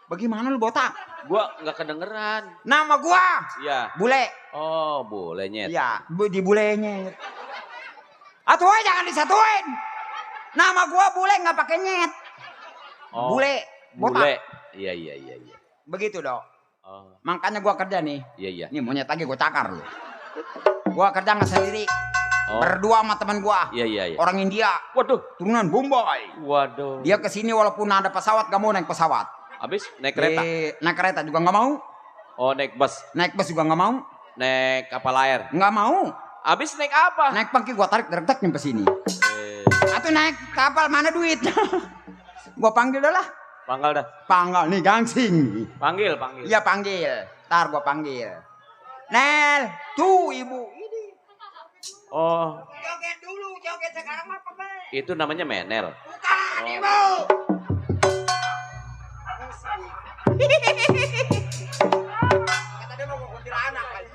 Bagaimana lu botak? Gua nggak kedengeran. Nama gua Iya. Bule. Oh, bule Nyet. Iya, di bulenya. Atuh jangan disatuin. Nama gua Bule nggak pakai nyet. Oh, Bule, botak. Bule. Iya. Begitu dok. Oh, Makanya gua kerja nih. iya. Nih monyet lagi gua cakar lu. Gua kerja nggak sendiri. Oh. Berdua sama teman gua. Iya. Orang India. Waduh. Turunan Bombay. Waduh. Dia kesini walaupun ada pesawat gak mau naik pesawat. Habis naik kereta. Naik kereta juga nggak mau. Oh, naik bus. Naik bus juga nggak mau. Naik kapal air. Nggak mau. Habis naik apa? Naik pangki gua tarik derek nyampe sini. Eh, Atau naik kapal mana duit? Gua panggil dah lah. Panggal dah. Panggal nih gangsing. Panggil. Iya panggil. Ntar gua panggil. Nel, tuh ibu. Ini. Oh, Joget dulu, joget sekarang apa be? itu namanya menel. Bukan, Oh. ibu. Kata dia mau kuntilanak kali.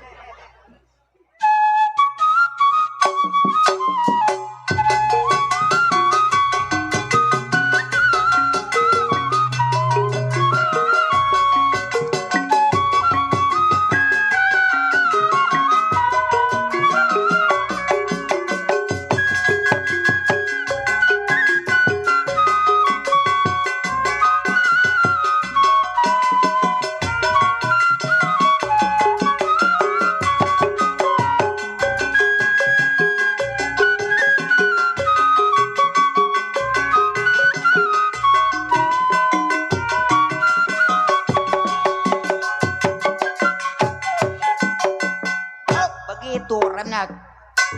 Begitu remnya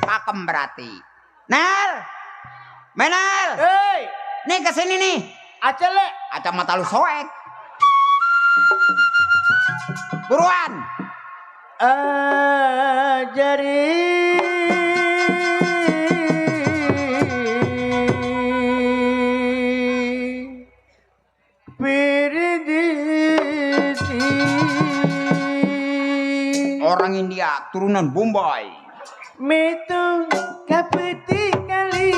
pakem berarti. Nel, Menel, Hei, nih kesini nih. acele. Kacamata lu soek. Buruan. Ajari Orang India, turunan Bombay. Metu kapeti kali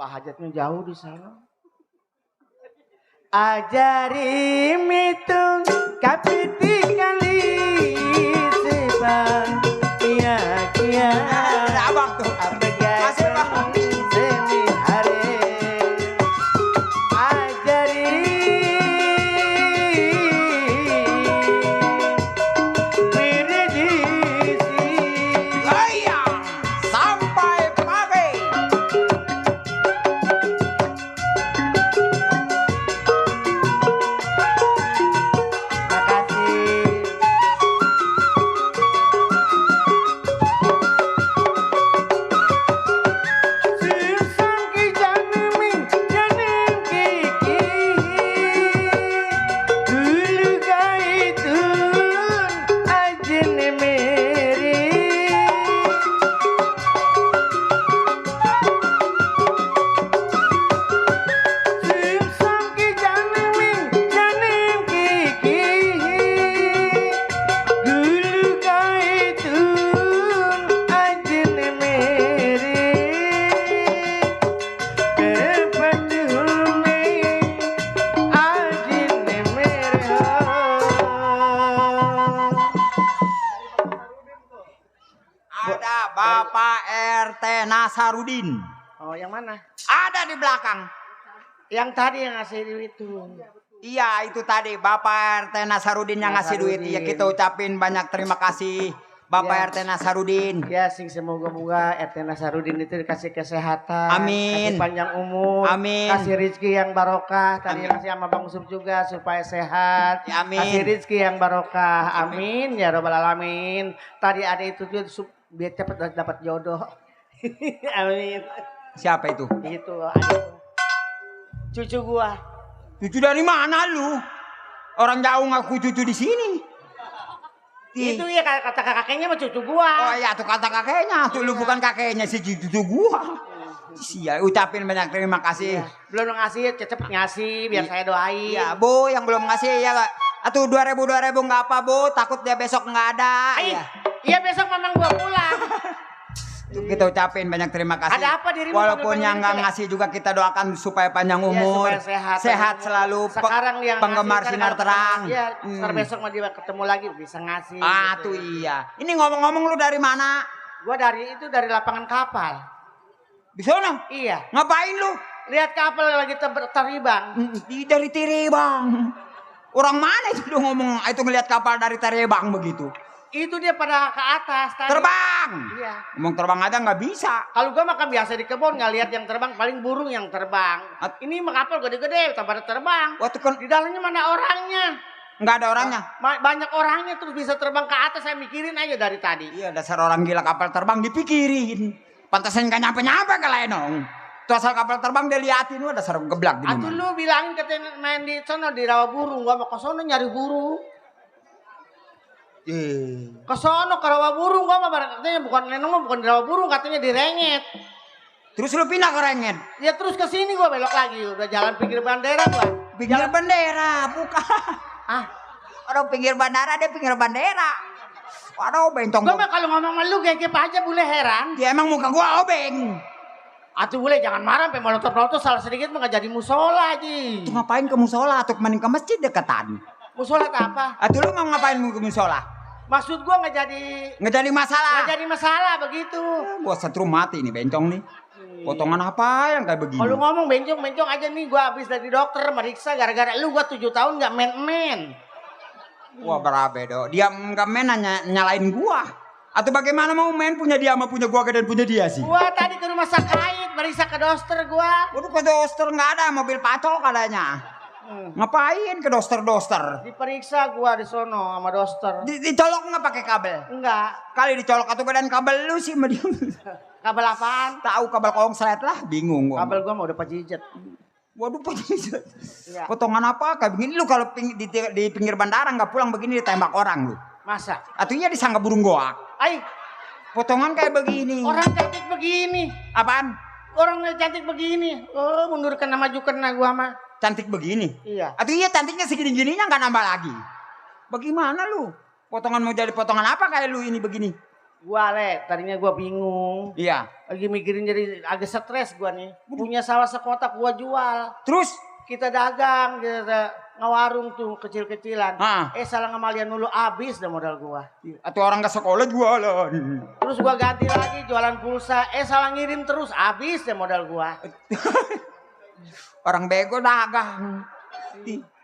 hajatnya jauh di sana. Ajari mitung kapiti kali sebang kia kia. Abang tuh. Masih bang. Semi hari. Ajari wiridisi. Layang sampai pagi. Makasih. Simsan ki janemin janem kiki dulu gaitun ajen meri simsan ki janemin janem kiki dulu gaitun ajen meri Ada Bapak RT Nasarudin. Oh, yang mana? Ada di belakang. Yang tadi yang ngasih duit itu. Iya itu tadi Bapak RT Nasarudin yang ngasih duit. Ya kita ucapin banyak terima kasih Bapak RT Nasarudin. Ya, sing semoga-moga RT Nasarudin itu dikasih kesehatan. Amin. Kasih panjang umur. Amin. Kasih rezeki yang barokah. Tadi Amin. ngasih sama Bang Usop juga supaya sehat. Ya, amin. Kasih rezeki yang barokah. Amin. Ya Rabbal Alamin. Tadi ada itu tuh biar cepat dapat jodoh. Amin. Siapa itu? Itu ada cucu gua. Cucu dari mana lu? Orang jauh ngaku cucu di sini. Itu ya kata kakeknya mah cucu gua. Oh iya tuh kata kakeknya. Tuh lu bukan kakeknya si cucu gua. Sia ucapin banyak terima kasih. Iya. Belum ngasih, cepet ngasih biar saya doain. Iya, Bu, yang belum ngasih ya Kak. Atuh 2000 nggak apa, Bu. Takut dia besok nggak ada. Iya. Iya. Iya besok memang gua pulang. Tuh, kita ucapin banyak terima kasih. Ada apa dirimu Walaupun panggil-panggil yang nggak gitu ya? ngasih juga kita doakan supaya panjang Iya, umur, supaya sehat selalu. Sekarang yang penggemar ngasih, sinar kan terang. Iya, ntar besok mau dia ketemu lagi bisa ngasih. Ah gitu. tuh iya. Ini ngomong-ngomong lu dari mana? Gua dari lapangan kapal. Di sana? Iya. Ngapain lu? Lihat kapal lagi terbang. Dari Tirebang. Orang mana itu lu ngomong itu ngelihat kapal dari Tirebang begitu? Itu dia pada ke atas tadi. Terbang. Iya. Ngomong terbang aja nggak bisa. Kalau gua makan biasa di kebun nggak lihat yang terbang, paling burung yang terbang. Ini mah kapal gede-gede, pada terbang. Waktu kan Di dalamnya mana orangnya? nggak ada orangnya. Banyak orangnya terus bisa terbang ke atas. Saya mikirin aja dari tadi. Iya dasar orang gila kapal terbang dipikirin. Pantasan nggak nyampe-nyampe ke Lenong. Tuh asal kapal terbang dia liatin lu dasar geblak gini. Atuh lu bilangin katanya main di sana di rawa burung, gua mau ke sono nyari burung. Ke sono ke rawa burung, gua mah katanya bukan Lenong mah bukan di rawa burung, katanya di Renget. Terus lu pindah ke Rengen. Ya terus ke sini gua belok lagi, udah jalan pinggir bandera gua. Pinggir bandera, bukan. Ah, Orang pinggir bandara, dia pinggir bandera. Waduh, bentong. gua mah kalau ngomong sama lu gegep aja boleh heran. Ya emang muka gua obeng. Atuh boleh jangan marah sampai melotot-melotot salah sedikit mah nggak jadi musola Ji. Tuh ngapain ke musola atau kemarin ke masjid deketan? Musola tak apa? Atau lu mau ngapain ke musola? Maksud gua nggak Nggak jadi masalah. jadi masalah begitu. Gua setrum mati nih bencong nih. Potongan apa yang kayak begini? Kalau ngomong bencong aja nih gua habis dari dokter meriksa gara-gara lu gua 7 tahun nggak men. Wah berabe do. Dia nggak main nyalain gua. Atau bagaimana mau main punya dia sama punya gua dan punya dia sih? Gua tadi ke rumah sakit meriksa ke dokter gua. Waduh ke dokter nggak ada mobil pacol katanya. Ngapain ke dokter? Diperiksa gua di sono sama dokter. Dicolok nggak pakai kabel? Enggak. Kali dicolok atau badan kabel lu sih medium. Kabel apaan? Tahu kabel konslet lah, bingung gua. Kabel gua mau udah pajijet. Waduh pajijat. Iya. Potongan apa kayak begini lu kalau di pinggir bandara nggak pulang begini ditembak orang lu. Masa? Artinya disangka burung goak. Ay, Potongan kayak begini. orang cantik begini. Apaan? Orang cantik begini. Oh, mundurkan nama jukerna gua mah. Cantik begini. Iya. Artinya cantiknya segini-gininya nggak nambah lagi. Bagaimana lu? Potongan mau jadi potongan apa kayak lu ini begini? Gua tadinya gua bingung. Iya. Lagi mikirin jadi agak stres gua nih. Punya sawah sekotak gua jual. Terus? Kita dagang, kita ngawarung tuh kecil-kecilan. Ah. Salah ngamalian dulu habis dah modal gua. Atau orang ke sekolah jualan. Terus gua ganti lagi jualan pulsa. Salah ngirim terus habis deh modal gua. Orang bego dagang.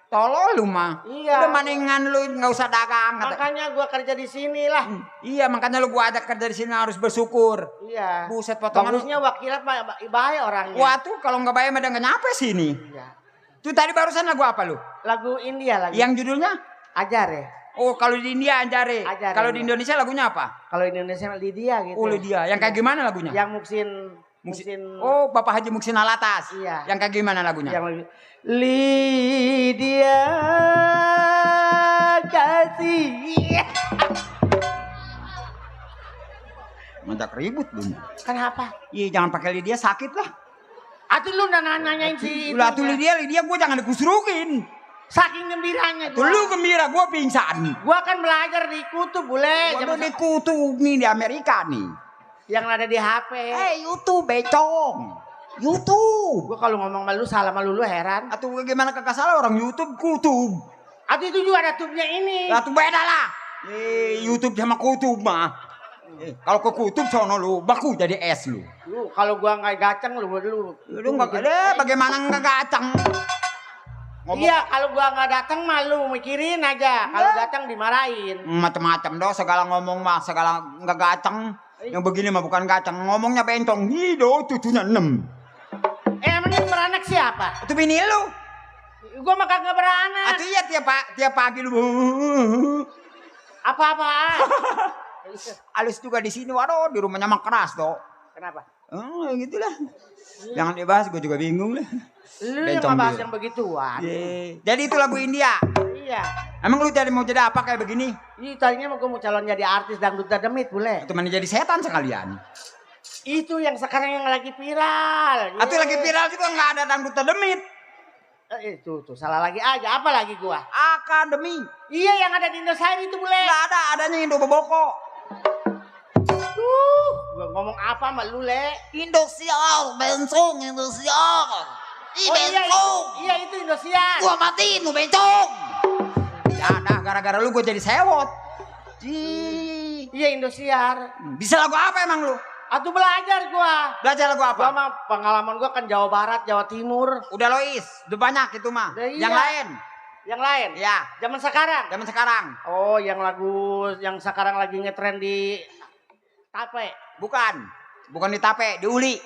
Tolol lu mah. Iya. Udah maningan lu nggak usah dagang. Makanya gua kerja di sini lah. Iya makanya lu gua ajak kerja di sini harus bersyukur. Iya. Buset potongan. Bagusnya wakilat bahaya orangnya. Wah tuh kalau nggak bayar mah nggak nyampe sini. Iya. Tuh tadi barusan lagu apa lu? Lagu India lagi. Yang judulnya? Ajar ya. Oh kalau di India Anjare. Ajare, Kalau di iya. Indonesia lagunya apa? Kalau Indonesia Lydia gitu. Oh Lydia. Yang kayak gimana lagunya? Yang Muksin. Oh Bapak Haji Muksin Alatas. Iya. Yang kayak gimana lagunya? Yang Lydia kasih. Ngajak ribut lu. Kenapa? Iya jangan pakai Lydia sakit lah. Atuh lu nanyain si itu. Lah tuh Lydia gua jangan dikusrukin. Saking gembiranya Tuh gua. lu gembira gua pingsan. Gua kan belajar di kutub boleh. Gua di kutub nih di Amerika nih. Yang ada di HP. YouTube becong. YouTube. Gua kalau ngomong malu salah malu lu heran. Atau gimana kakak salah orang YouTube kutub. Atuh itu juga ada tubnya ini. Lah tuh beda lah. YouTube sama kutub mah. Kalau ke kutub sono lu baku jadi es lu. Lu kalau gua nggak gacang lu Lu nggak ada bagaimana nggak gacang. Iya, kalau gua nggak datang malu mikirin aja. Kalau datang dimarahin. Macam-macam doh segala ngomong mah segala nggak gacang. Yang begini mah bukan gacang ngomongnya bencong. Hido cucunya 6. Emangnya beranak siapa? Itu bini lu. Gua mah kagak beranak. Atau iya tiap pagi lu. Apa-apaan? Alus juga di sini, waduh di rumahnya mah keras toh. Kenapa? Oh gitulah. Jangan dibahas, gue juga bingung lah. Lu yang Bencong ngebahas dia. yang begituan. Jadi itu lagu India. Iya. Emang lu mau jadi apa kayak begini? Ih, tadinya mau gua mau calon jadi artis dangdut dademit boleh. Atau mana jadi setan sekalian? Itu yang sekarang yang lagi viral. Atau lagi viral juga nggak ada dangdut demit. Tuh salah lagi aja. Apa lagi gua? Akademi. Iya yang ada di Indosiar itu boleh. Nggak ada, adanya Indo Boboko. Gua ngomong apa sama lu, Le? Indosiar, bencong, Indosiar. Ih, bencong. Iya itu Indosiar. Gua matiin lu, bencong. Ya dah, gara-gara lu gue jadi sewot. Iya Indosiar. Bisa lagu apa emang lu? Atuh belajar gua. Belajar lagu apa? Gua mah pengalaman gua kan Jawa Barat, Jawa Timur. Udah Lois, udah banyak itu mah. Iya. Yang lain? Yang lain? Ya, Zaman sekarang. zaman sekarang. Oh, yang lagu yang sekarang lagi ngetren di Tape. Bukan di Tape, di Uli.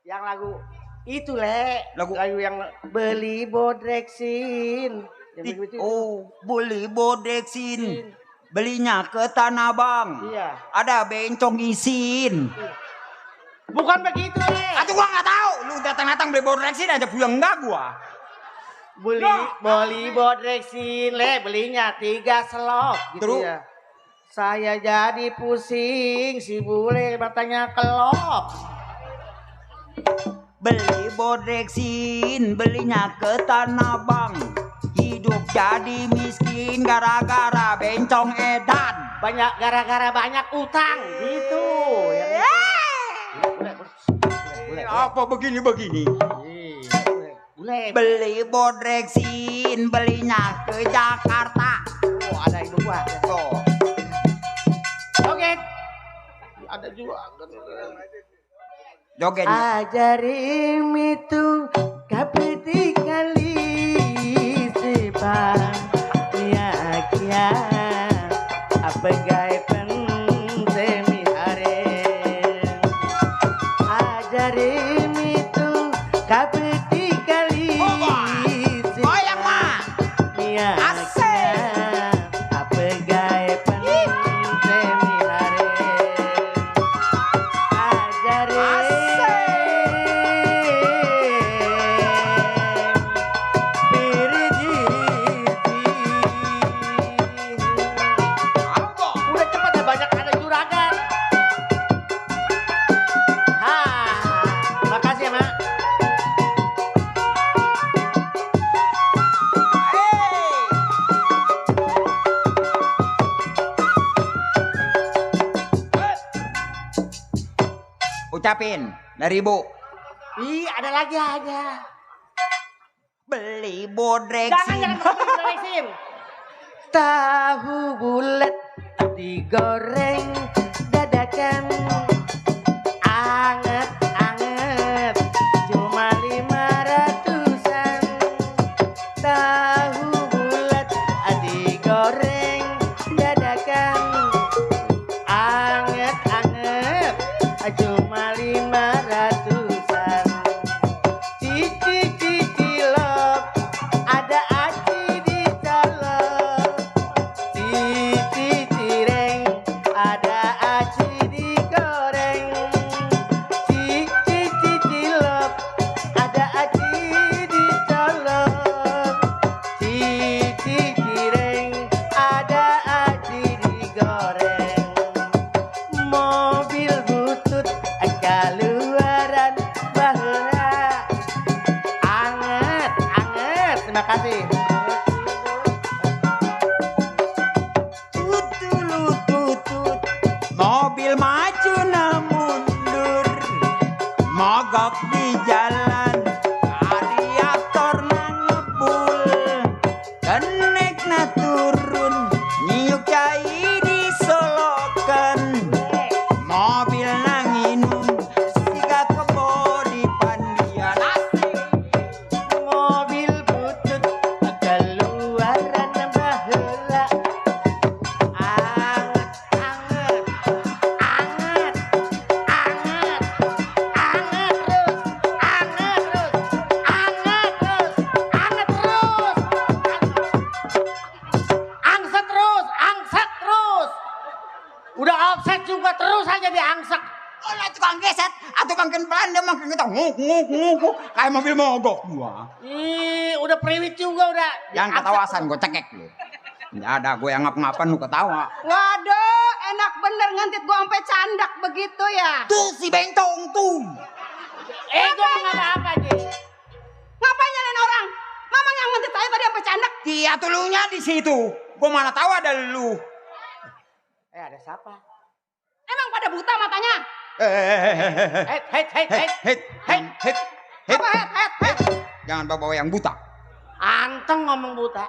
Yang lagu itu, Le. Lagu yang beli bodreksin. Yang begitu. Oh, beli bodeksin. Belinya ke Tanah Abang. Iya. Ada bencong isin. Bukan begitu, Le. Atau gua nggak tahu. Lu datang-datang beli bodeksin aja pulang enggak gua. Beli bodreksin, Le. Belinya 3 selop gitu Terus? ya. Saya jadi pusing, si bule matanya kelop. Beli bodreksin, belinya ke Tanah Abang. Hidup jadi miskin gara-gara bencong edan. Banyak gara-gara banyak utang gitu. Apa begini-begini? Bule. Beli bodreksin, belinya ke Jakarta. Oh, ada ibu gua. Tuh. Joget. Ada juga. Jogetnya. Ajarim itu kapiti kali sebab kia apa gaya pensemi hari. Ajarim itu kapiti kali Goyang mah. kia Asik. apa gaya pensemi hari. Ajarim udah cepet ya, banyak ada juragan. Makasih ya, Mak. Ucapin dari Ibu. Ih, ada lagi aja. Beli Jangan bodreksin. jelasin. Tahu bulat digoreng dadakan anget-anget cuma 500-an. Tahu bulat digoreng dadakan anget-anget cuma 500-an. Cici lop ada aci di colok. Cici cireng ada aci digoreng. Cici lop ada aci di colok. Cici cireng ada aci digoreng. Mobil butut keluaran bahula anget. Terima kasih. Tutut, mobil maju na mundur, mogok di jalan, radiator na ngebul, kenek na turun, nyiuk cai disolokan, mobil na nginum, siga kebo di pandian asik. Mobil butut keluaran bahula anget terus angset terus udah offset juga terus aja diangsak. Oh, lah tukang geset, atau makin pelan dia makin kita nguk kayak mobil mogok gua. Ih, udah priwit juga udah. Yang ketawasan gue cekek lu. Nggak ada gue yang ngap-ngapan lu ketawa. Waduh, enak bener ngantit gua sampai candak begitu ya. Tuh si Bentong tuh. Gue mau apa aja? Ngapain nyalain orang? Mama yang ngantit saya tadi sampai candak. Dia tulunya di situ. Gue mana tahu ada lu. Ada siapa? Emang pada buta matanya? Hei. Apa het? Jangan bawa yang buta. Anteng ngomong buta.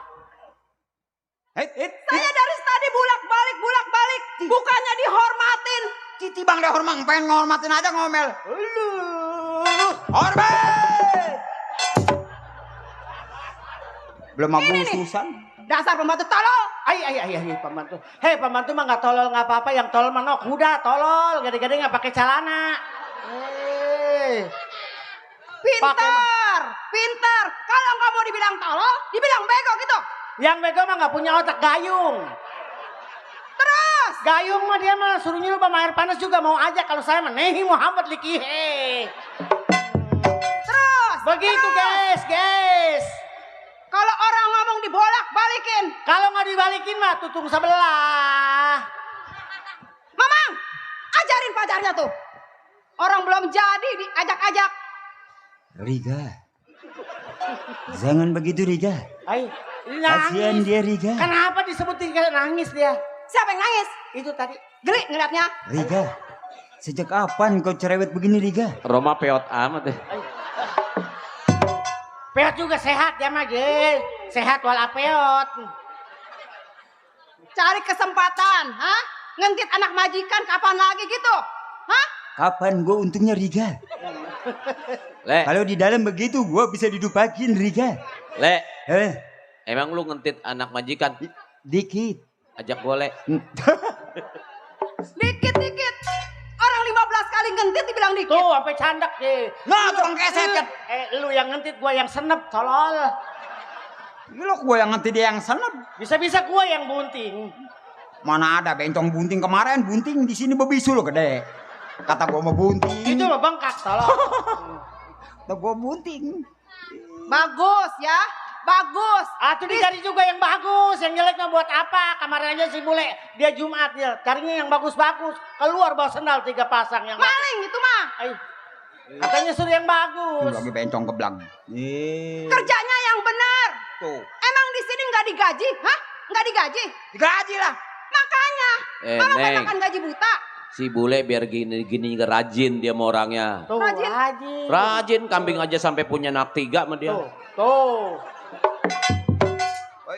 Saya dari tadi bulak-balik. Bukannya dihormatin. Cici bang deh hormang, pengen ngormatin aja ngomel. Hormat. Belum abususan. Dasar pembantu tolol. Ay, pembantu. Hei, pembantu mah nggak tolol nggak apa-apa. Yang tolol mah kuda tolol. Gede-gede nggak pakai celana. Pintar. Kalau nggak mau dibilang tolol, dibilang bego gitu. Yang bego mah nggak punya otak, gayung. Terus. Gayung mah dia mah suruh nyelup sama air panas juga mau aja. Kalau saya menehi Muhammad likihe. Terus. Begitu guys. Kalau orang ngomong dibolak-balikin. Kalau nggak dibalikin mah tutung sebelah. Mamang, ajarin pacarnya tuh. Orang belum jadi diajak-ajak. Riga. Jangan begitu Riga. Ay, Kasihan nangis. dia Riga. Kenapa disebut Riga nangis dia? Siapa yang nangis? Itu tadi. Geli ngeliatnya. Riga. Sejak kapan kau cerewet begini Riga? Roma peot amat deh. Peot juga sehat ya mah, Ge. Sehat wala peot. Cari kesempatan, hah? Ngentit anak majikan kapan lagi gitu? Hah? Kapan gue untungnya Riga? Le, Kalau di dalam begitu gue bisa didupakin Riga. Le, Eh, emang lu ngentit anak majikan? dikit. Ajak boleh. Dikit-dikit. Orang 15 kali ngentit dibilang dikit. Tuh, sampai candak, Ge. Nah, tukang keset kan. Lu yang ngentit, gua yang senep, tolol. Lo gue yang ngerti dia yang senep. Bisa-bisa gua yang bunting. Mana ada bencong bunting kemarin, bunting di sini bebisul gede. Kata gue mau bunting. Itu mah bengkak, tolol. Kata gue bunting. Bagus ya. Bagus. Tuh dicari juga yang bagus, yang jeleknya buat apa? Kemarin aja si bule, dia Jumat dia carinya yang bagus-bagus. Keluar bawa sendal 3 pasang yang Maling itu mah. Ay, katanya suruh yang bagus. Lagi bencong keblang. Kerjanya yang benar. Tuh. Emang di sini nggak digaji? Hah? Nggak digaji? Digaji lah. Makanya. Mama Neng, makan gaji buta. si bule biar gini rajin dia sama orangnya. Tuh, Rajin. rajin. Rajin, kambing aja sampai punya anak 3 sama dia. Tuh.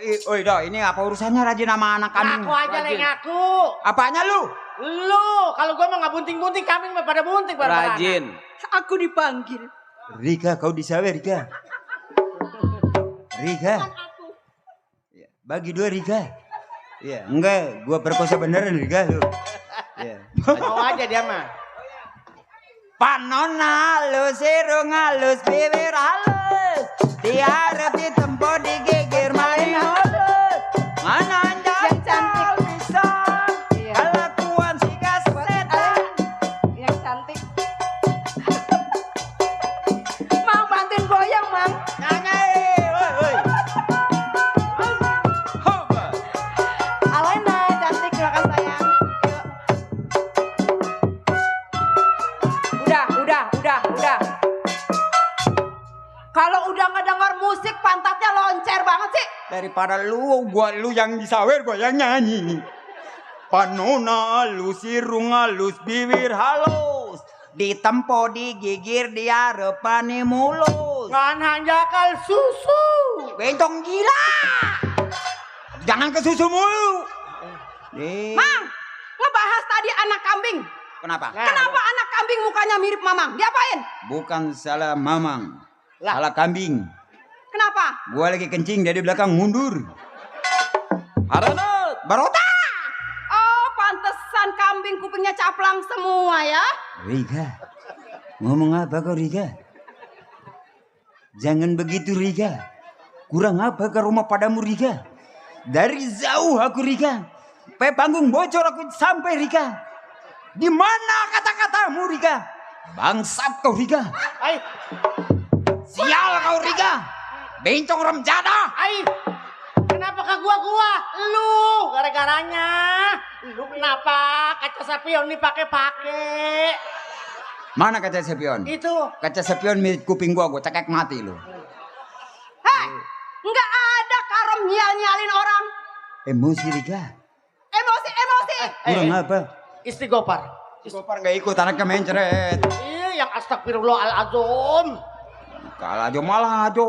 Oi, dah, ini apa urusannya rajin sama anak kambing? Ngaku aja Rajin. nih ngaku. Apanya lu? Lu, kalau gua mah nggak bunting-bunting, kambing mah pada bunting. pada Rajin. Aku dipanggil. Rika, kau disawer Rika. Rika. Ya, bagi 2 Rika. Iya, enggak, gua perkosa beneran Rika lu. Iya. Mau aja dia mah. Panona halus, irung halus, bibir halus. Diharap ditempo, digigir main halus. Mana Yang cantik. bisa. Kelakuan si kaspetan. Yang cantik. Mang bantuin goyang, Mang. Alena, cantik, silakan sayang. Yuk. Udah. Kalau udah ngedengar musik pantatnya loncer banget sih. Daripada lu yang disawer, gua yang nyanyi. Panona halus, irung halus, bibir halus. Ditempo, digigir, diarepani mulus. Ngan hanjakal susu. Bencong gila. Jangan ke susu mulu. Mang, ngebahas tadi anak kambing. Kenapa? Kenapa anak kambing mukanya mirip Mamang? Diapain? Bukan salah mamang. Lah. Salah kambing. Kenapa? Gua lagi kencing dari belakang mundur. Haranut. Barota. Oh, pantesan kambing kupingnya caplang semua ya. Riga. Ngomong apa kau Riga? Jangan begitu Riga. Kurang apa ke rumah padamu Riga? Dari jauh aku Riga. Pe panggung bocor aku sampai Riga. Di mana kata-katamu Riga? Bangsat kau Riga. Ay, Sial kau Riga. Bencong remjada. ay. Kenapa ke gua? Lu gara-garanya. Lu kenapa kaca sapion nih pakai? Mana kaca sepion? Itu. Kaca sepion milik kuping gua cekek mati lu. Hei, nggak ada karom nyal-nyalin orang. Emosi Riga. Emosi. Kurang apa? Istighfar. Gopar nggak ikut anaknya mencret. Iya, yang astagfirullahaladzim. Kalah aja malah aja.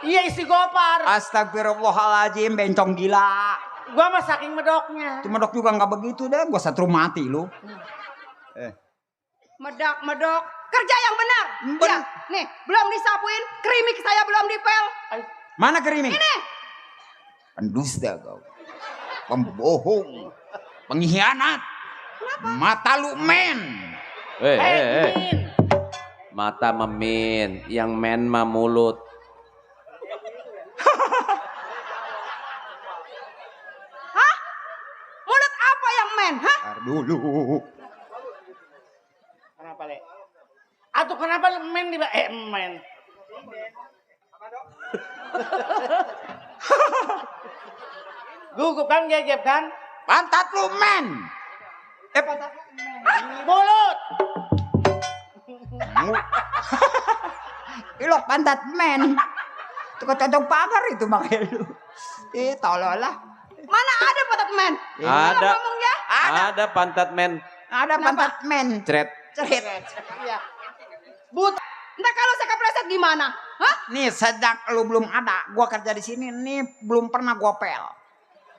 Iya, istighfar. Astagfirullahaladzim, bencong gila. Gua mah saking medoknya. Cuma dok juga nggak begitu deh, gua setrum mati lu. Medak. Kerja yang benar. Ben- Ya, nih, belum disapuin, kerimik saya belum dipel. Mana kerimik? Ini. Pendusta kau. Pembohong. Pengkhianat. Mata lu men. Min. Mata memin, yang men mah mulut. Hah? Mulut apa yang men? Hah? Tar dulu. Kenapa, Le? Atau kenapa lu men di men? Gugup kan, gegep kan? Pantat lu men. pantat Mulut. ilok pantat men. Itu kecocok pagar itu makanya lu. Tolol lah. Mana ada pantat men? Ada. Ngomongnya. Ada pantat men. Ada pantat men. Cret. Cerit. Iya. Ntar kalau saya kepleset gimana? Hah? Nih sejak lu belum ada, gua kerja di sini nih belum pernah gua pel.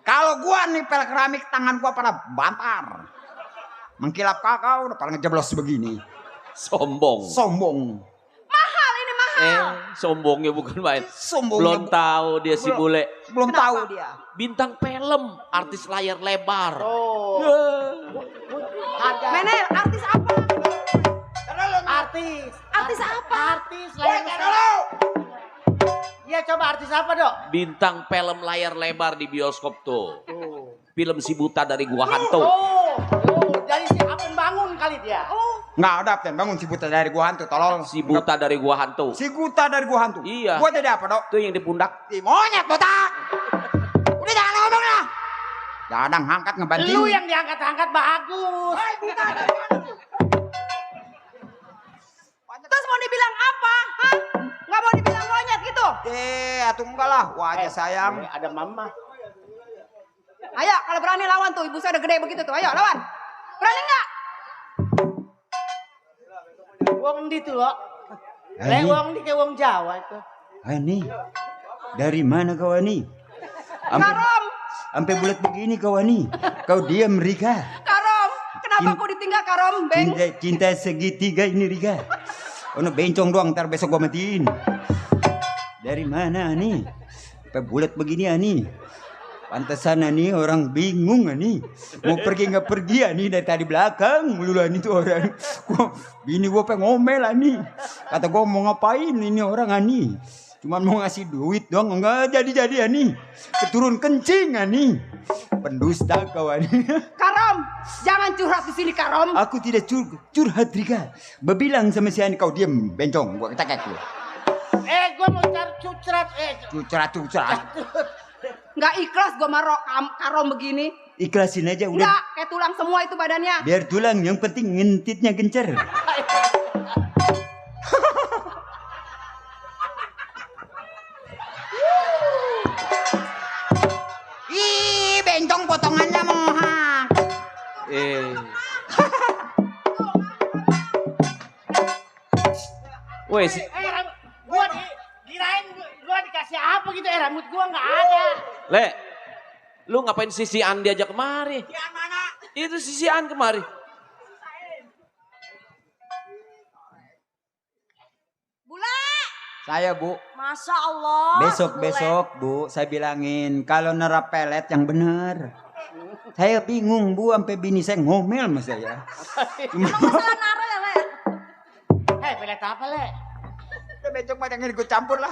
Kalau gua nih pel keramik tangan gua pada bantar. Mengkilap kakak udah pada ngejeblos begini. Sombong. Sombong. Mahal ini mahal. Sombongnya bukan main. Sombong. Belum tahu dia si bule. Belum tahu dia. Bintang film, artis layar lebar. Oh. Harga. Menel, artis apa? Artis. Artis apa? Artis layar. Iya coba artis apa dok? Bintang film layar lebar di bioskop tuh. Film Si Buta dari Gua Hantu. Dari si Apen bangun kali dia. Nggak ada Apten, bangun si buta dari gua hantu, tolol. Si Buta dari Gua Hantu. Si buta dari gua hantu. Iya. Gua jadi apa dok? Itu yang di pundak. Si monyet botak. Udah jangan ngomong lah. Jangan ngangkat ngebanting. Lu yang diangkat-angkat bagus. Terus mau dibilang apa? Hah? Nggak mau dibilang monyet gitu? Atuh enggak lah, wajah sayang. Ada mama. Ayo, kalau berani lawan tuh, ibu saya udah gede begitu tuh. Ayo, lawan. Berani nggak? Wong di tuh lo. Ani, Wong di kayak wong Jawa itu. Ani, dari mana kau Ani? Karom, Sampai bulat begini kau Ani. Kau diam Rika. Karom. Kenapa aku ditinggal Karom, Beng? Cinta segitiga ini Rika. Ono bencong doang, ntar besok gua matiin. Dari mana Ani? Sampai bulat begini Ani. Pantesan Ani orang bingung Ani. Mau pergi nggak pergi Ani dari tadi belakang mulu Ani tuh orang. Bini gua pengen ngomel Ani. Kata gua mau ngapain ini orang Ani. Cuman mau ngasih duit doang enggak jadi Ani. Keturun kencing Ani. Pendusta kau Ani. Karom, jangan curhat di sini Karom. Aku tidak curhat Rika. Bebilang sama si Ani kau diem bencong gua kecekek lu. Gua mau cari cucrat. Cucrat. Nggak ikhlas gue marok Karom begini. Ikhlasin aja udah. Nggak, kayak tulang semua itu badannya. Biar tulang, yang penting ngentitnya gencer. Ih, bencong potongannya mohak. Wes, Gua kirain gua dikasih apa gitu, rambut gua nggak ada. Le, lu ngapain sisian diajak kemari? Yang mana? Itu sisian kemari. Bule, Saya Bu. Masya Allah. Besok Bu, saya bilangin kalau nerap pelet yang bener. Saya bingung Bu, sampai bini saya ngomel sama saya. Emang masalah naro ya, Le? Pelet apa Le? Udah bencong banyak yang gue campur lah.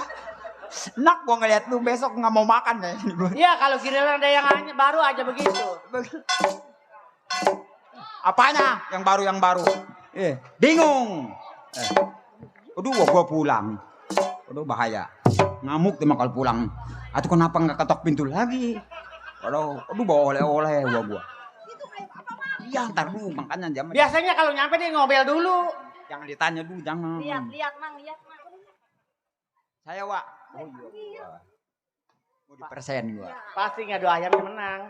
Enak gua ngeliat lu besok nggak mau makan ya. Iya kalau giliran ada yang baru aja begitu. Apanya? Yang baru? Bingung. Aduh, gua pulang. Aduh, bahaya. Ngamuk tuh kalau pulang. Atau kenapa nggak ketok pintu lagi? Aduh, bawa oleh-oleh gua. Iya, ntar dulu makanya jam. Biasanya kalau nyampe dia ngobel dulu. Jangan ditanya dulu, jangan. Lihat, Mang. Saya, Wak. Oh iya. Mau di persen gua. Pasti ngadu ayamnya menang.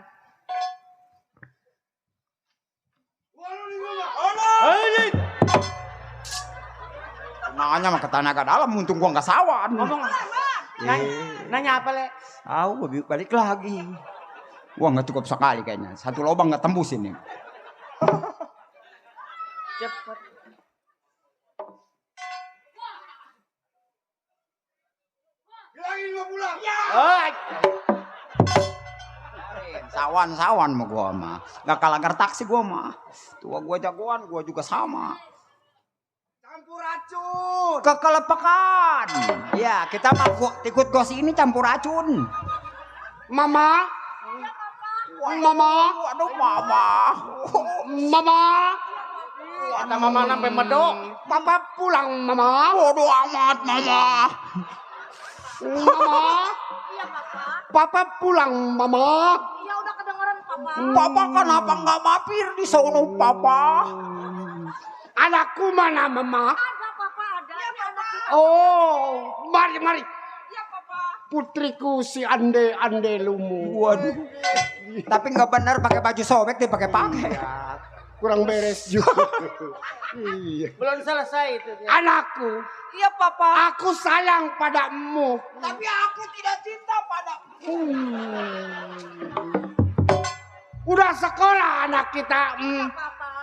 Nanya mah ke tenaga dalam, untung gua nggak sawan. Ngomong. Nanya apa Le? Gua balik lagi. Gua nggak cukup sekali kayaknya. Satu lubang nggak tembus ini. Cepet. Sawan mah gua mah. Nggak kalah taksi gua mah. Tua gua jagoan, gua juga sama. Campur racun. Kekelepakan. Ya, kita mah ikut gos ini campur racun. Mama. Waduh, mama. Ada mama sampai medok. Papa pulang, Mama. Waduh amat, mama. Mama. Iya, Papa. Papa pulang, Mama. Iya, udah kedengeran, Papa. Papa kenapa nggak mampir di sono, Papa? Anakku mana, Mama? Ada papa, ada. Iya papa. Oh, mari. Iya papa. Putriku si Ande Lumu. Waduh. Tapi nggak benar pakai baju sobek dia pakai. Ya, kurang beres juga. Iya. Belum selesai itu. Anakku, Iya papa. aku sayang padamu. Tapi aku tidak cinta padamu. Udah sekolah anak kita.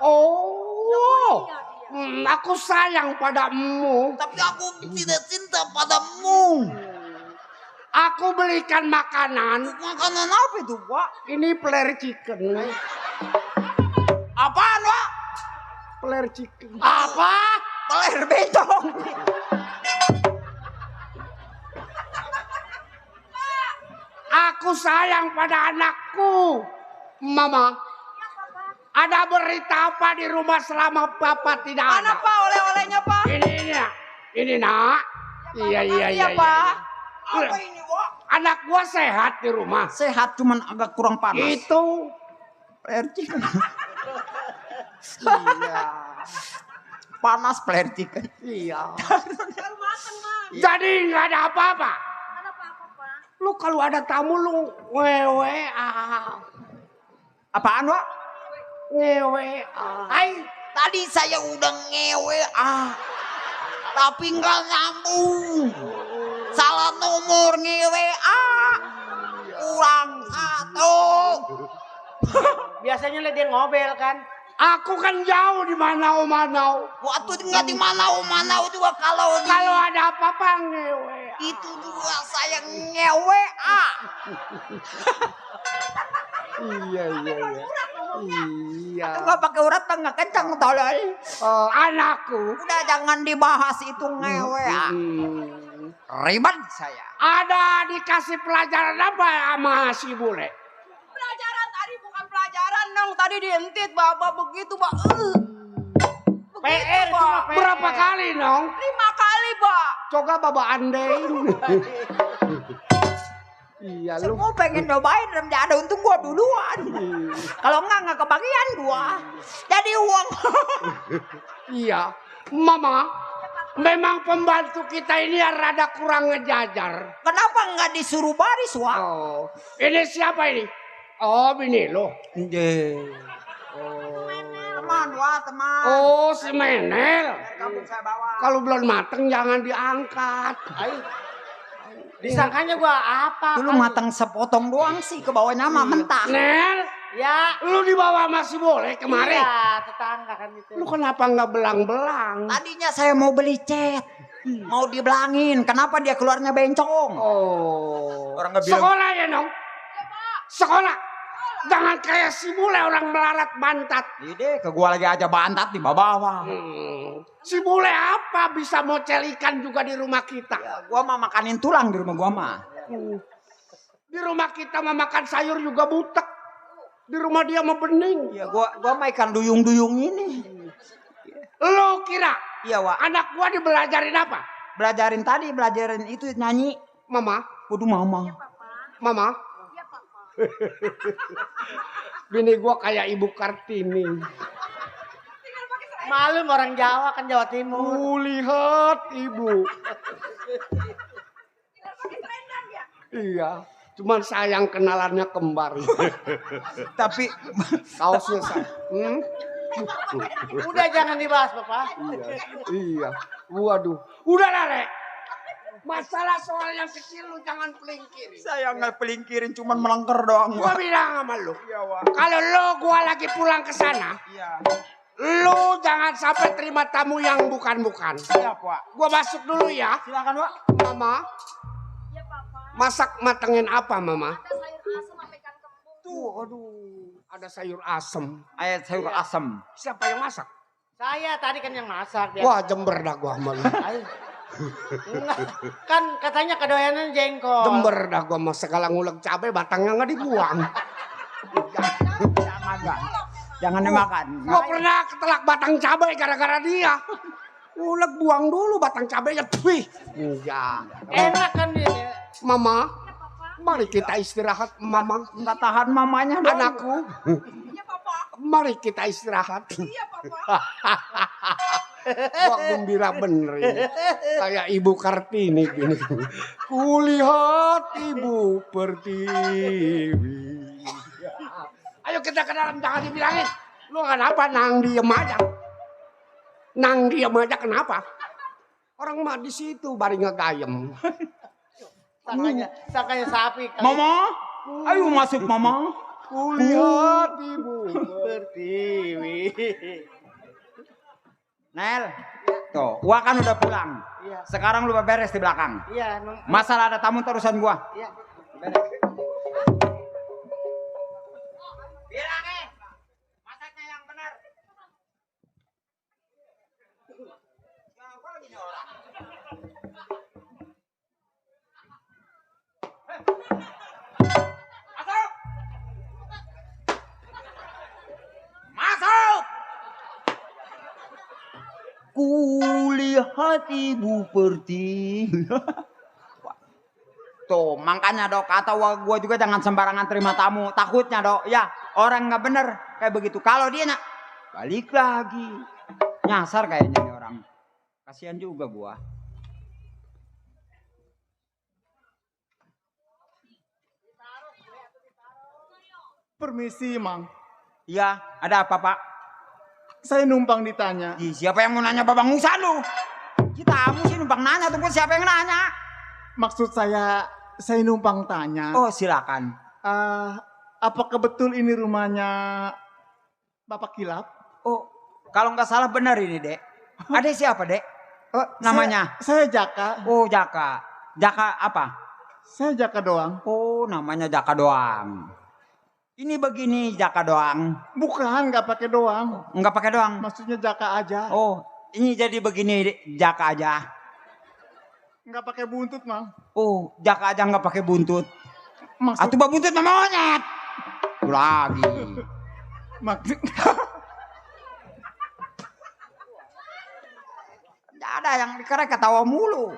Oh, aku sayang padamu. Tapi aku tidak cinta padamu. Aku belikan makanan. Makanan apa itu, Pak? Ini flare chicken. Apaan, Pak? Flare chicken. Apa? Peler betong. Aku sayang pada anakku. Mama, ada berita apa di rumah selama Papa tidak ada? Mana pak oleh-olehnya pak? Ini nak. Iya. Pak. Apa ini, Pak? Anak gua sehat di rumah. Sehat cuman agak kurang panas. Itu. Peler chicken. Iya. Panas peler chicken. Iya. Baru matang mas. Jadi nggak ada apa-apa. Ada apa pak? Lu kalau ada tamu lu ngewe. Apaan, Pak? Ngewe. Hai, tadi saya udah ngewe tapi nggak nyambung. Salah nomor ngewe kurang satu. Biasanya lah dia ngobel kan. Aku kan jauh di Manau. Waktu nggak di Manau juga kalau Ada apa-apa ngewe. itu juga saya ngewe Iya. Iya. nggak pakai urat nggak kencang tolol. Anakku. Udah jangan dibahas itu ngewe ribet saya. Ada dikasih pelajaran apa sama si bule? Pelajaran tadi bukan pelajaran dong. Tadi dientit bapak begitu pak. PR cuma PR. Berapa kali nong? 5 kali pak. Coba Baba andein. Iya lu. Semua pengen nyobain rem ada untung gua duluan. Kalau nggak kebagian gua. Jadi uang. Iya. Mama, memang pembantu kita ini yang rada kurang ngejajar. Kenapa nggak disuruh baris, Wak? Oh, ini siapa ini? Oh, bini lo. Teman, Wak, teman. Oh, si Menel. Kamu saya bawa. Kalau belum mateng jangan diangkat. Disangkanya gua apa? Dulu matang sepotong doang sih, ke bawahnya mah mentah. Nel, Ya. lu dibawa masih boleh kemarin. Iya, tetangga kan itu. Lu kenapa nggak belang-belang? Tadinya saya mau beli cat. Mau dibelangin. Kenapa dia keluarnya bencong? Oh. Orang nggak bilang. Sekolah ya, Nong? Sekolah. Jangan kayak si bule orang melarat bantat. Ide, ke gua lagi aja bantat di bawah. Si bule apa bisa mocel ikan juga di rumah kita? Ya, gua mah makanin tulang di rumah gua mah. Di rumah kita mah makan sayur juga butek. Di rumah dia mah bening. Ya, gua mah ikan duyung-duyung ini. Lu kira Iya, Wak. anak gua dibelajarin apa? Belajarin itu nyanyi. Mama, Waduh, mama. mama. Bini gua kayak Ibu Kartini. Malum orang Jawa kan Jawa Timur. Lihat ibu. Iya. Cuman sayang kenalannya kembar. Tapi Kaosnya saya. Udah jangan dibahas, Bapak. Iya. Waduh. Udah lah, Rek. Masalah soal yang kecil lu jangan pelingkirin. saya nggak pelingkirin, cuman melengker doang. Gua bilang sama lu. Kalau lu gua lagi pulang ke sana, Iya. lu jangan sampai terima tamu yang bukan-bukan. Siap, Wak. Gua masuk dulu ya. Silakan, Wak. Mama. Masak matengin apa, Mama? Ada sayur asam sama ikan kembung. Tuh, aduh. Ada sayur asem. Ayat sayur asam. Siapa yang masak? Saya tadi kan yang masak. Dia. Wah, Jember dah gua sama lu. Enggak. Kan katanya kedoyanan jengkol. Jember dah gua sama segala ngulek cabai batangnya nggak dibuang. Jangan dimakan. Gua pernah ketelak batang cabai gara-gara dia. Ngulek buang dulu batang cabainya. Wih. Enggak. Enak kan dia. Mama, Mari kita istirahat, Mamang. Nggak tahan mamanya dong. Anakku. Mari kita istirahat. Iya, Papa. Wah, gembira bener ini. Kayak Ibu Kartini gini. Kulihat Ibu Pertiwi. Ayo kita ke dalam, jangan dibilangin. Lu kenapa nang diem aja? Nang diem aja kenapa? Orang mah di situ baring ngegayem. Sangkanya sapi. Mama, ayo masuk Mama. Kulihat Ibu Pertiwi. Nel, tuh, gua kan udah pulang. Iya. Sekarang lu beres di belakang. Iya, Masalah ada tamu terusan gua. iya. Bilangin, masaknya yang benar. Masuk! Masuk! Kulihat Ibu Pertiwi. Tuh, makanya dok, kata gua juga jangan sembarangan terima tamu. Takutnya dok, ya orang nggak bener kayak begitu. Kalau dia balik lagi, nyasar kayaknya nih orang. Kasihan juga gua. Permisi, Mang. Iya, ada apa pak? Saya numpang ditanya. Ih, siapa yang mau nanya babang Musa lu? Kita sih numpang nanya, tunggu siapa yang nanya? Maksud saya numpang tanya. Oh silakan. Apakah betul ini rumahnya Bapak Kilap? Oh, kalau nggak salah benar ini dek. Ada siapa dek? Namanya? Saya Jaka. Oh Jaka. Jaka apa? Saya Jaka doang. Oh namanya Jaka doang. Ini begini Jaka doang. Bukan, nggak pakai doang. Nggak pakai doang. Maksudnya Jaka aja. Oh, ini jadi begini Jaka aja. Nggak pakai buntut, Mang. Oh, Jaka aja nggak pakai buntut. Maksud Atuh buntut sama monyet. Tuh lagi. maksud Nggak ada yang dikira ketawa mulu.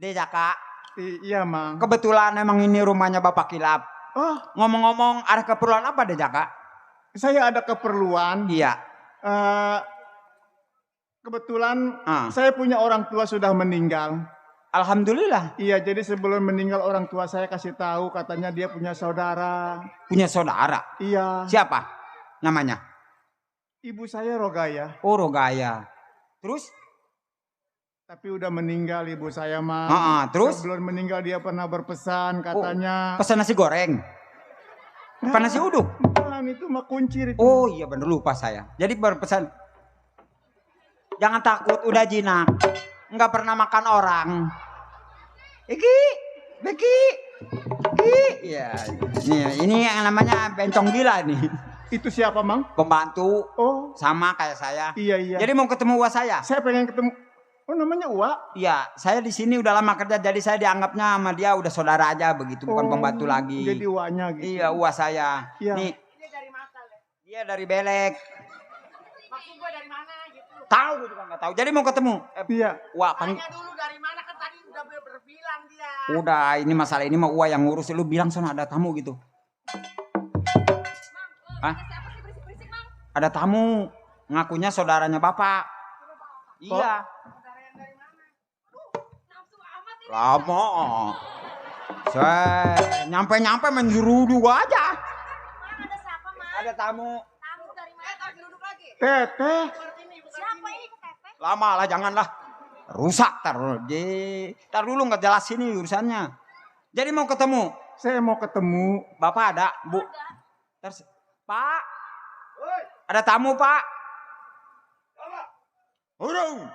Deh Jaka. Iya, Mang. Kebetulan emang ini rumahnya Bapak Kilap. Oh, Ngomong-ngomong ada keperluan apa deh Jaka? saya ada keperluan. Iya. Kebetulan Ah. saya punya orang tua sudah meninggal. Alhamdulillah. Iya, jadi sebelum meninggal orang tua saya kasih tahu katanya dia punya saudara. Punya saudara. Iya. Siapa namanya? Ibu saya Rogaya, Oh Rogaya. Terus? tapi udah meninggal ibu saya mah. Terus? Sebelum meninggal dia pernah berpesan katanya. Pesan nasi goreng. Apa nasi uduk? Bukan, itu mah kuncir itu. Oh iya bener lupa saya. Jadi berpesan. Jangan takut udah jinak. Nggak pernah makan orang. Beki. Ya, ini yang namanya bencong gila nih. Itu siapa, Mang? Pembantu. Oh, Sama kayak saya. iya. Jadi mau ketemu uwa saya. Saya pengen ketemu. Oh, namanya Uwa. Iya, saya di sini udah lama kerja, jadi saya dianggapnya sama dia udah saudara aja begitu, bukan pembantu lagi. Jadi Uwanya gitu. Iya, uwa saya. Iya. Nih, Dia dari Masal ya? dia dari Belek. Maksud gue dari mana gitu. Tahu gue juga nggak tahu. Jadi mau ketemu. Iya. Wah, Tanya dulu dari mana kan tadi udah berbilang dia. udah ini masalah ini mah uwa yang ngurus. Lu bilang sana ada tamu gitu. Hah? Siapa sih berisik-berisik, Mang? Ada tamu. Ngakunya saudaranya bapak. Iya. Nafsu amat ini. Lama. Saya nyampe menjurudu aja. Mang, ada siapa, Mang? Ada tamu. Tamu dari mana? Tahu duduk lagi. Teteh. Siapa ini keteteh? Lama lah, janganlah. Rusak tar dulu nggak jelas ini urusannya. Jadi mau ketemu. Saya mau ketemu. Bapak ada, Bu. Pak. Ada tamu, Pak. Urung.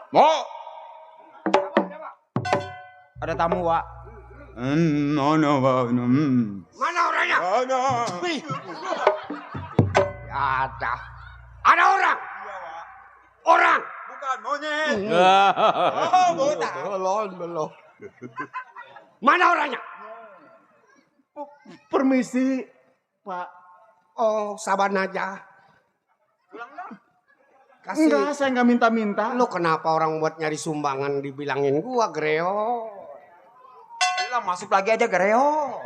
Mau. Ada tamu, Pak. Mana orangnya? Wih. Ada. Ada orang. Orang. Bukan monyet. Belum. Mana orangnya? Permisi, Pak. Oh, sabar aja. Kasih. Enggak, saya nggak minta-minta. Lu kenapa orang buat nyari sumbangan dibilangin gua greo? Iyalah masuk lagi aja Gareo.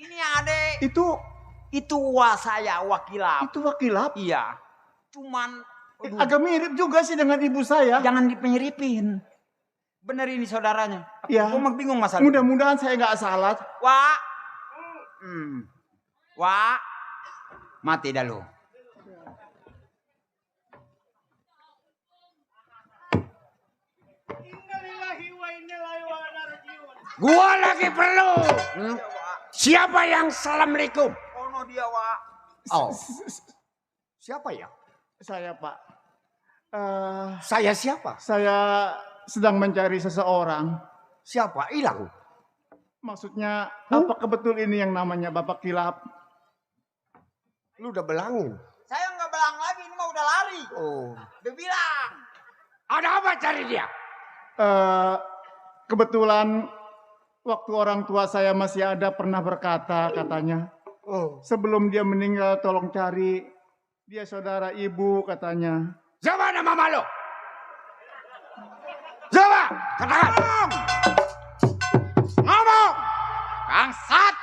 Ini adek. Itu saya wakilap. Itu wakilap. Iya. Cuman Agak mirip juga sih dengan ibu saya. jangan dipengeripin. Bener ini saudaranya. Iya. Gue mah bingung masalah. Mudah-mudahan saya nggak salah. Wak. Wak. Mati dah lu. Gua lagi perlu. Siapa yang assalamualaikum? Oh no dia Wak. Oh. Siapa ya? Saya Pak. Saya siapa? Saya sedang mencari seseorang. Siapa? Hilang. Maksudnya apakah betul ini yang namanya Bapak Kilap? Lu udah belangin. Saya nggak belang lagi, ini mah udah lari. Oh. Udah bilang. Ada apa cari dia? Kebetulan waktu orang tua saya masih ada pernah berkata katanya. Oh. Sebelum dia meninggal tolong cari. Dia saudara ibu katanya. Siapa nama malu? Siapa? Katakan. Ngomong. Bangsat.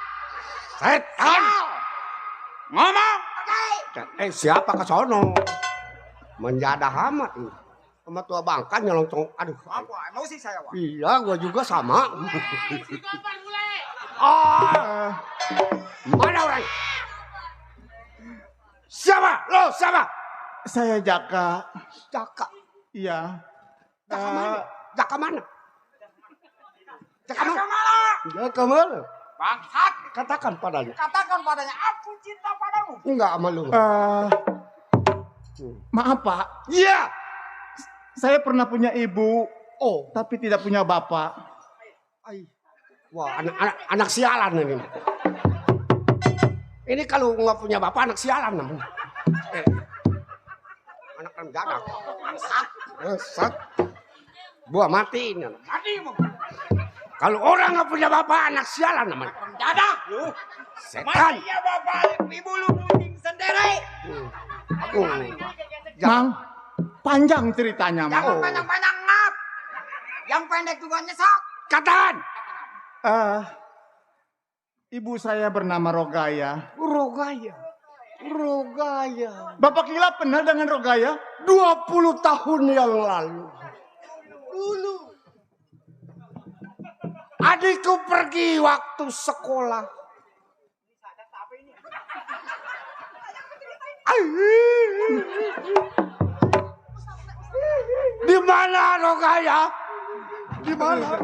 Setan. Ngomong. Siapa ke sono? Menjadah amat nih. Sama tua bangka nyelongcong. Aduh. Apa? Emosi saya Wak. Iya, gua juga sama. Ah. Mana orang? Siapa? Lo siapa? Saya Jaka. Jaka. Iya. Jaka mana? Jaka mana? Jaka mana? Malah. Jaka mana? Bangsat. Katakan padanya. Katakan padanya aku cinta padamu. Enggak sama lu. Maaf Pak. Iya. Saya pernah punya ibu. Oh. Tapi tidak punya bapak. Wah, anak sialan ini. Ini kalau nggak punya bapak anak sialan namanya. Anak mendadak. Sat. Gua matiin. Mati mau. Kalau orang nggak punya bapak anak sialan namanya. Dadah lu. Setan. Iya bapak, ibu lu pusing sendiri. Mang, panjang ceritanya Mang. Jangan panjang-panjang ngap. Yang pendek juga nyesek. Katakan. Ibu saya bernama Rogaya. Rogaya. Bapak Kilap kenal dengan Rogaya? 20 tahun yang lalu. Dulu. Adikku pergi waktu sekolah. Di mana Rogaya? Di mana?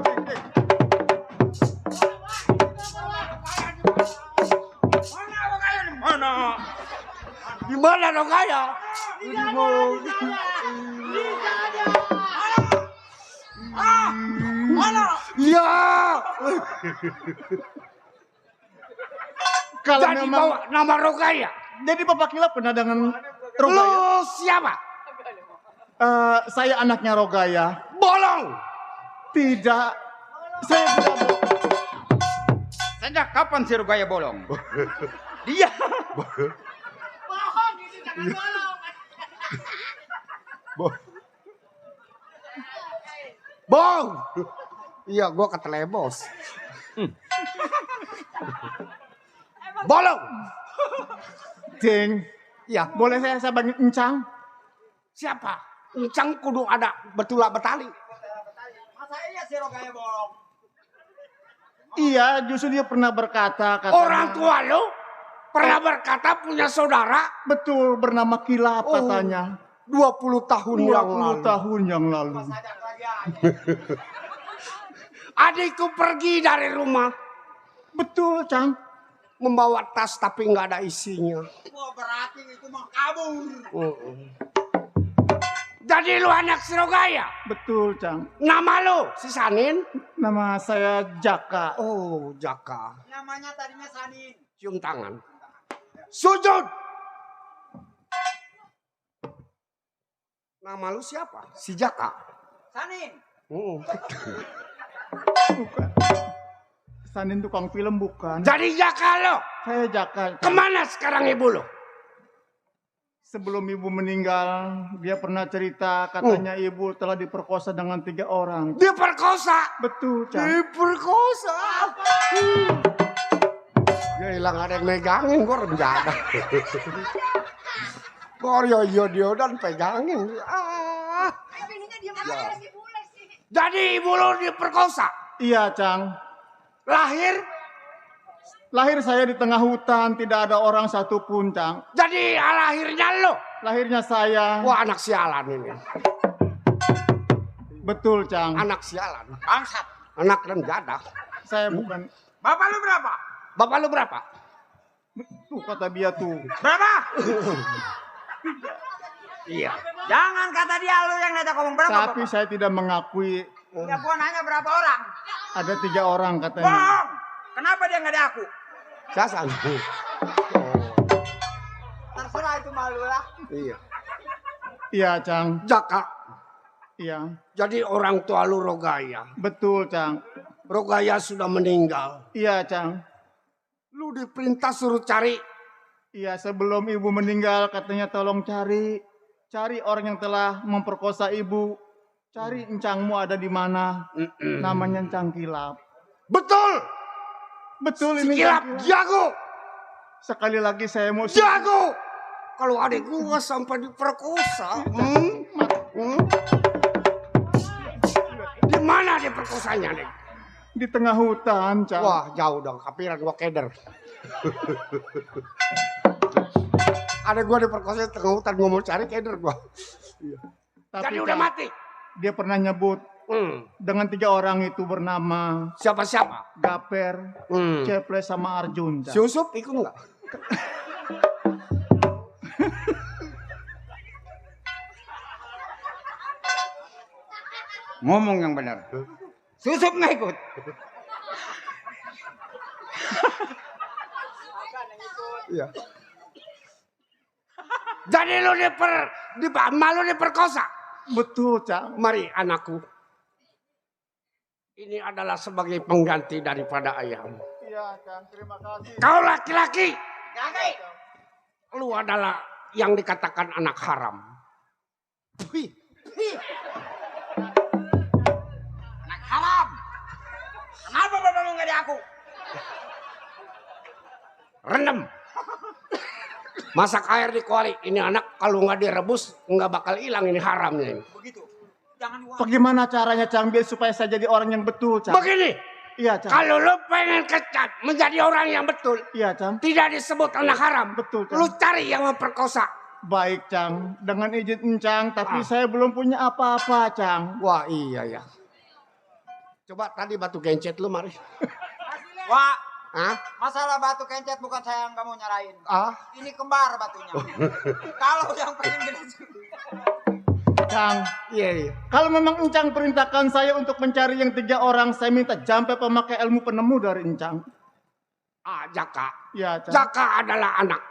Di mana Rogaya? Ya. Kalau Jadi memang bawa nama Rogaya. jadi Bapak Kilap kenal dengan Rogaya? Lu siapa? Saya anaknya Rogaya. Bolong. Tidak. Saya tidak mau. Sejak kapan si Rugaya bolong? Dia. Bong. Iya, gua ketelebos. Bolong. Cing, Iya. boleh saya banyak encang? Siapa? Encang kudu ada betula betali. Masa iya si Rugaya bolong? Iya, justru dia pernah berkata katanya. Orang tua lu pernah berkata punya saudara Betul, bernama Kilap katanya. 20 tahun yang 20 lalu. tahun yang lalu. Adikku pergi dari rumah Betul, Cang. membawa tas tapi nggak ada isinya. Wah berarti itu mah kabur. Jadi lu anak si Rogaya? Betul, Cang. Nama lu si Sanin? Nama saya Jaka. Oh, Jaka. Namanya tadinya Sanin. Cium tangan. Sujud. Nama lu siapa? Si Jaka. Sanin. Sanin tukang film bukan? Jadi Jaka lo. Saya Jaka. Cang. Kemana sekarang ibu lo? Sebelum ibu meninggal, dia pernah cerita katanya ibu telah diperkosa dengan 3 orang. Diperkosa. Betul, Cang. Diperkosa. Ya hilang ada yang megangin, gue renjana. Gue yo dan pegangin. Bininya diam aja si bule sih. Jadi ibu lu diperkosa. Iya, Cang. Lahir saya di tengah hutan, tidak ada orang satupun, Cang. jadi lahirnya lo. Lahirnya saya. Wah anak sialan ini. Betul, Cang. Anak sialan. Bangsat. Anak renjana. Saya bukan. Bapak lu berapa? Bapak lu berapa? Tuh kata dia tuh. Berapa? Iya. Jangan kata dia lu yang ngajak ngomong berapa. Tapi saya tidak mengakui. Ya gua nanya berapa orang. Ada 3 orang katanya. Bang, kenapa dia nggak ada aku? Sasan. Terserah itu malu lah. Iya. Iya, Cang. Jaka. Iya. Jadi orang tua lu Rogaya. Betul, Cang. Rogaya sudah meninggal. Iya, Cang. Lu diperintah suruh cari. Iya, sebelum ibu meninggal katanya tolong cari orang yang telah memperkosa ibu. Cari encangmu ada di mana. Namanya Encang Kilap. Betul. Betul Si ini. Kilap Encang Kilap. jago. Sekali lagi saya mau Jago. Kalau adik gua sampai diperkosa. Di mana diperkosanya, Nek? di tengah hutan, Cang. Wah, jauh dong. Kapiran gua keder. Ada gua diperkosa di tengah hutan, gua mau cari keder gua. Jadi udah Cang, mati. dia pernah nyebut dengan 3 orang itu bernama Siapa-siapa? Gaper, Ceple sama Arjun, Cang. Si Usup ikut nggak? Ngomong yang benar. Susup nggak ikut. Iya. Jadi lu malu diperkosa. Betul, Cang. Mari anakku. Ini adalah sebagai pengganti daripada ayahmu. Iya, Cang. Terima kasih. Kau laki-laki. Lu adalah yang dikatakan anak haram. Wih. Anak haram. Kenapa bapak lu nggak ada aku? Rendem. Masak air di kuali. Ini anak kalau nggak direbus nggak bakal hilang ini haramnya ini. Begitu. Jangan diwakil. Bagaimana caranya, Cang, biar supaya saya jadi orang yang betul, Cang? Begini. Iya, Cang. Kalau lu pengen kecat menjadi orang yang betul, Iya, Cang. tidak disebut anak haram. Betul, Cang. Lu cari yang memperkosa. Baik, Cang. Dengan izin Encang, tapi saya belum punya apa-apa, Cang. Wah iya ya. Coba tadi batu gencet lu mari. Wah, Hah? masalah batu kencet bukan saya yang kamu nyerahin. Ah? Ini kembar batunya. Kalau yang pengen gede. Cang, Iya iya. kalau memang Encang perintahkan saya untuk mencari yang 3 orang, saya minta jampe pemakai ilmu penemu dari Encang. Ah Jaka. Iya, Cang. Jaka adalah anak.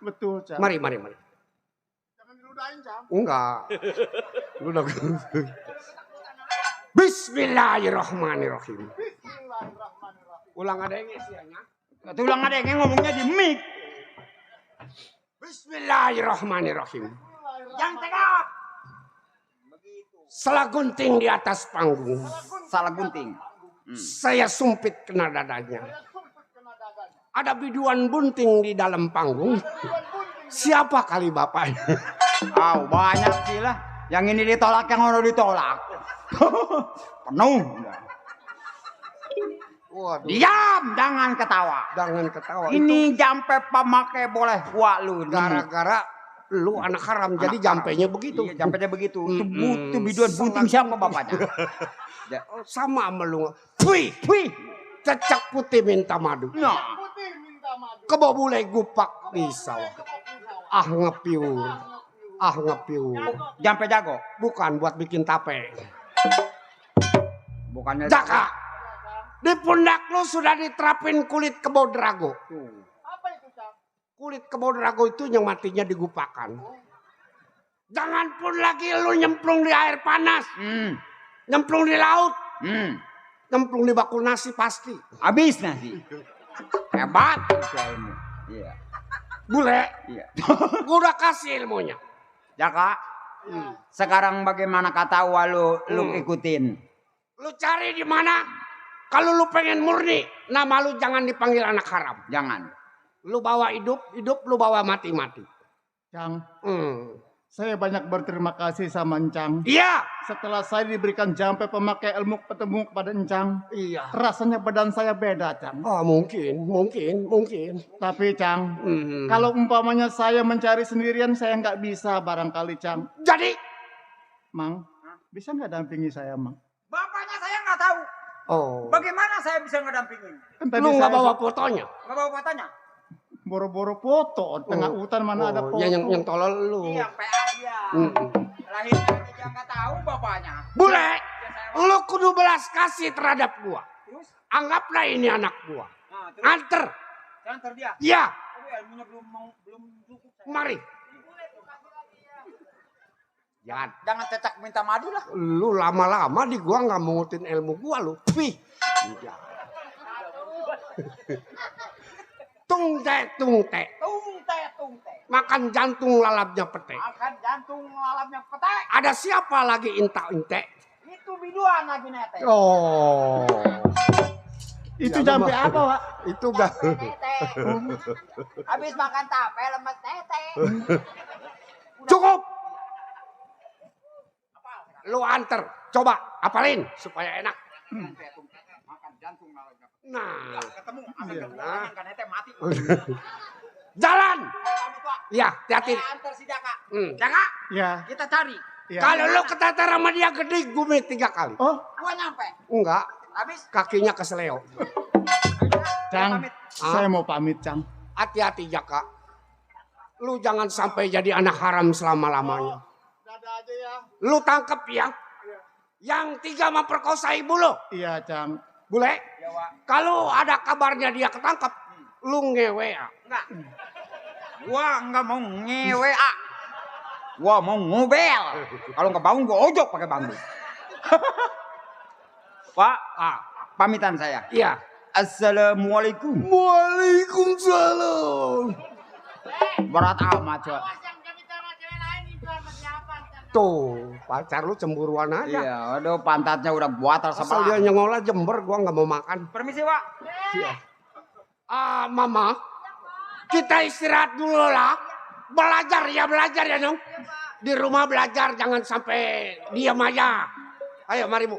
Betul, Cang. Mari. Jangan diludahin, Cang. Enggak. Lu udah. Bismillahirrahmanirrahim. Ulang ada yang isiannya. Tulang ada yang ngomongnya di mic. Bismillahirrahmanirrahim. Yang tegak. Salah gunting di atas panggung. Salah gunting. Saya sumpit kena dadanya. Ada biduan bunting di dalam panggung. Siapa kali bapaknya? Banyak sih lah. Yang ini ditolak, yang ono ditolak. Penuh. Waduh. Diam, jangan ketawa. Jangan ketawa. Ini jampe pemakai boleh buat lu. Gara-gara lu anak haram, jadi jampenya begitu. Iya, jampenya begitu. Itu biduan bunting siapa bapaknya? Sama sama lu. Wih, cecak putih minta madu. Nah, Kebo bule gupak pisau. Ah ngepiur. jampe jago. Bukan buat bikin tape. Bukannya Jaka. Di pundak lu sudah diterapin kulit kebo drago. Kulit kebo drago itu yang matinya digupakan. Jangan pun lagi lu nyemplung di air panas. Nyemplung di laut. Nyemplung di bakul nasi pasti. Habis nasi. Hebat itu ilmu. Iya. Bule, Iya. gua udah kasih ilmunya. Jaka, sekarang bagaimana kata lu ikutin? Lu cari di mana? Kalau lu pengen murni, nama lu jangan dipanggil anak haram. Jangan. Lu bawa hidup, lu bawa mati. Cang, Hmm. saya banyak berterima kasih sama Encang. Iya. Setelah saya diberikan jampe pemakai ilmu ketemu kepada Encang, Iya. rasanya badan saya beda, Cang. Oh, mungkin. Tapi Cang, Hmm. kalau umpamanya saya mencari sendirian, saya nggak bisa barangkali, Cang. Jadi, Mang, bisa nggak dampingi saya, Mang? Bapaknya saya nggak tahu. oh, Bagaimana saya bisa ngedampingin? Kan tadi lu nggak saya bawa fotonya? Nggak bawa fotonya? boro-boro foto, tengah hutan mana ada foto. Ya, yang tolol lu. Iya, PA dia. Hmm. Lahirnya dia nggak tahu bapaknya. Bule, lu kudu belas kasih terhadap gua. Terus? Anggaplah ini anak gua. Nah, terus Anter. antar dia. Iya, Tapi ilmunya belum cukup. Saya. mari. Jangan. Jangan cecak minta madu lah. Lu lama-lama di gua nggak mengutin ilmu gua lu. Wih. Iya. Tungte. Tungte. Makan jantung lalapnya pete. Makan jantung alamnya petai. Ada siapa lagi inta-inte? Itu biduan lagi nete. Oh. Itu Ya, jampe lu mah. apa, Pak? Itu gak. Habis makan tape lemes tete. Cukup. Lu anter. Coba apalin supaya enak. Makan jantung alamnya. Nah. Ketemu ambil Iya, ketemu nah. yang kan nete mati. Jalan. Pamit, Pak. Ya, hati-hati. Saya antar si Jaka. Jaka. Ya. Kita cari. Ya. Kalau lu keteter sama dia gede gumi 3 kali. Oh, Gua nyampe. Enggak. Habis. Kakinya keseleo. Cang, Pamit. saya mau pamit, Cang. Hati-hati Jaka. Lu jangan sampai jadi anak haram selama-lamanya. Dadah aja ya. Lu tangkep ya. Yang 3 memperkosa ibu lu. Iya, Cang. Bule. Ya, Wak. Kalau ada kabarnya dia ketangkep. Lu ngewe ya. Enggak. Gua enggak mau ngewe. Gua mau ngobel. Kalau nggak bangun gua ojok pakai bambu. Pak, pamitan saya. Iya. Assalamualaikum. Waalaikumsalam. Berat amat, Cok. Tuh, pacar lu cemburuan aja. Iya, aduh pantatnya udah buatal Asal sama. dia nyengolah Jember, gua nggak mau makan. Permisi, Pak. Mama, kita istirahat dulu lah. Belajar ya dong. Di rumah belajar, jangan sampai diam aja. Ayo, mari Bu.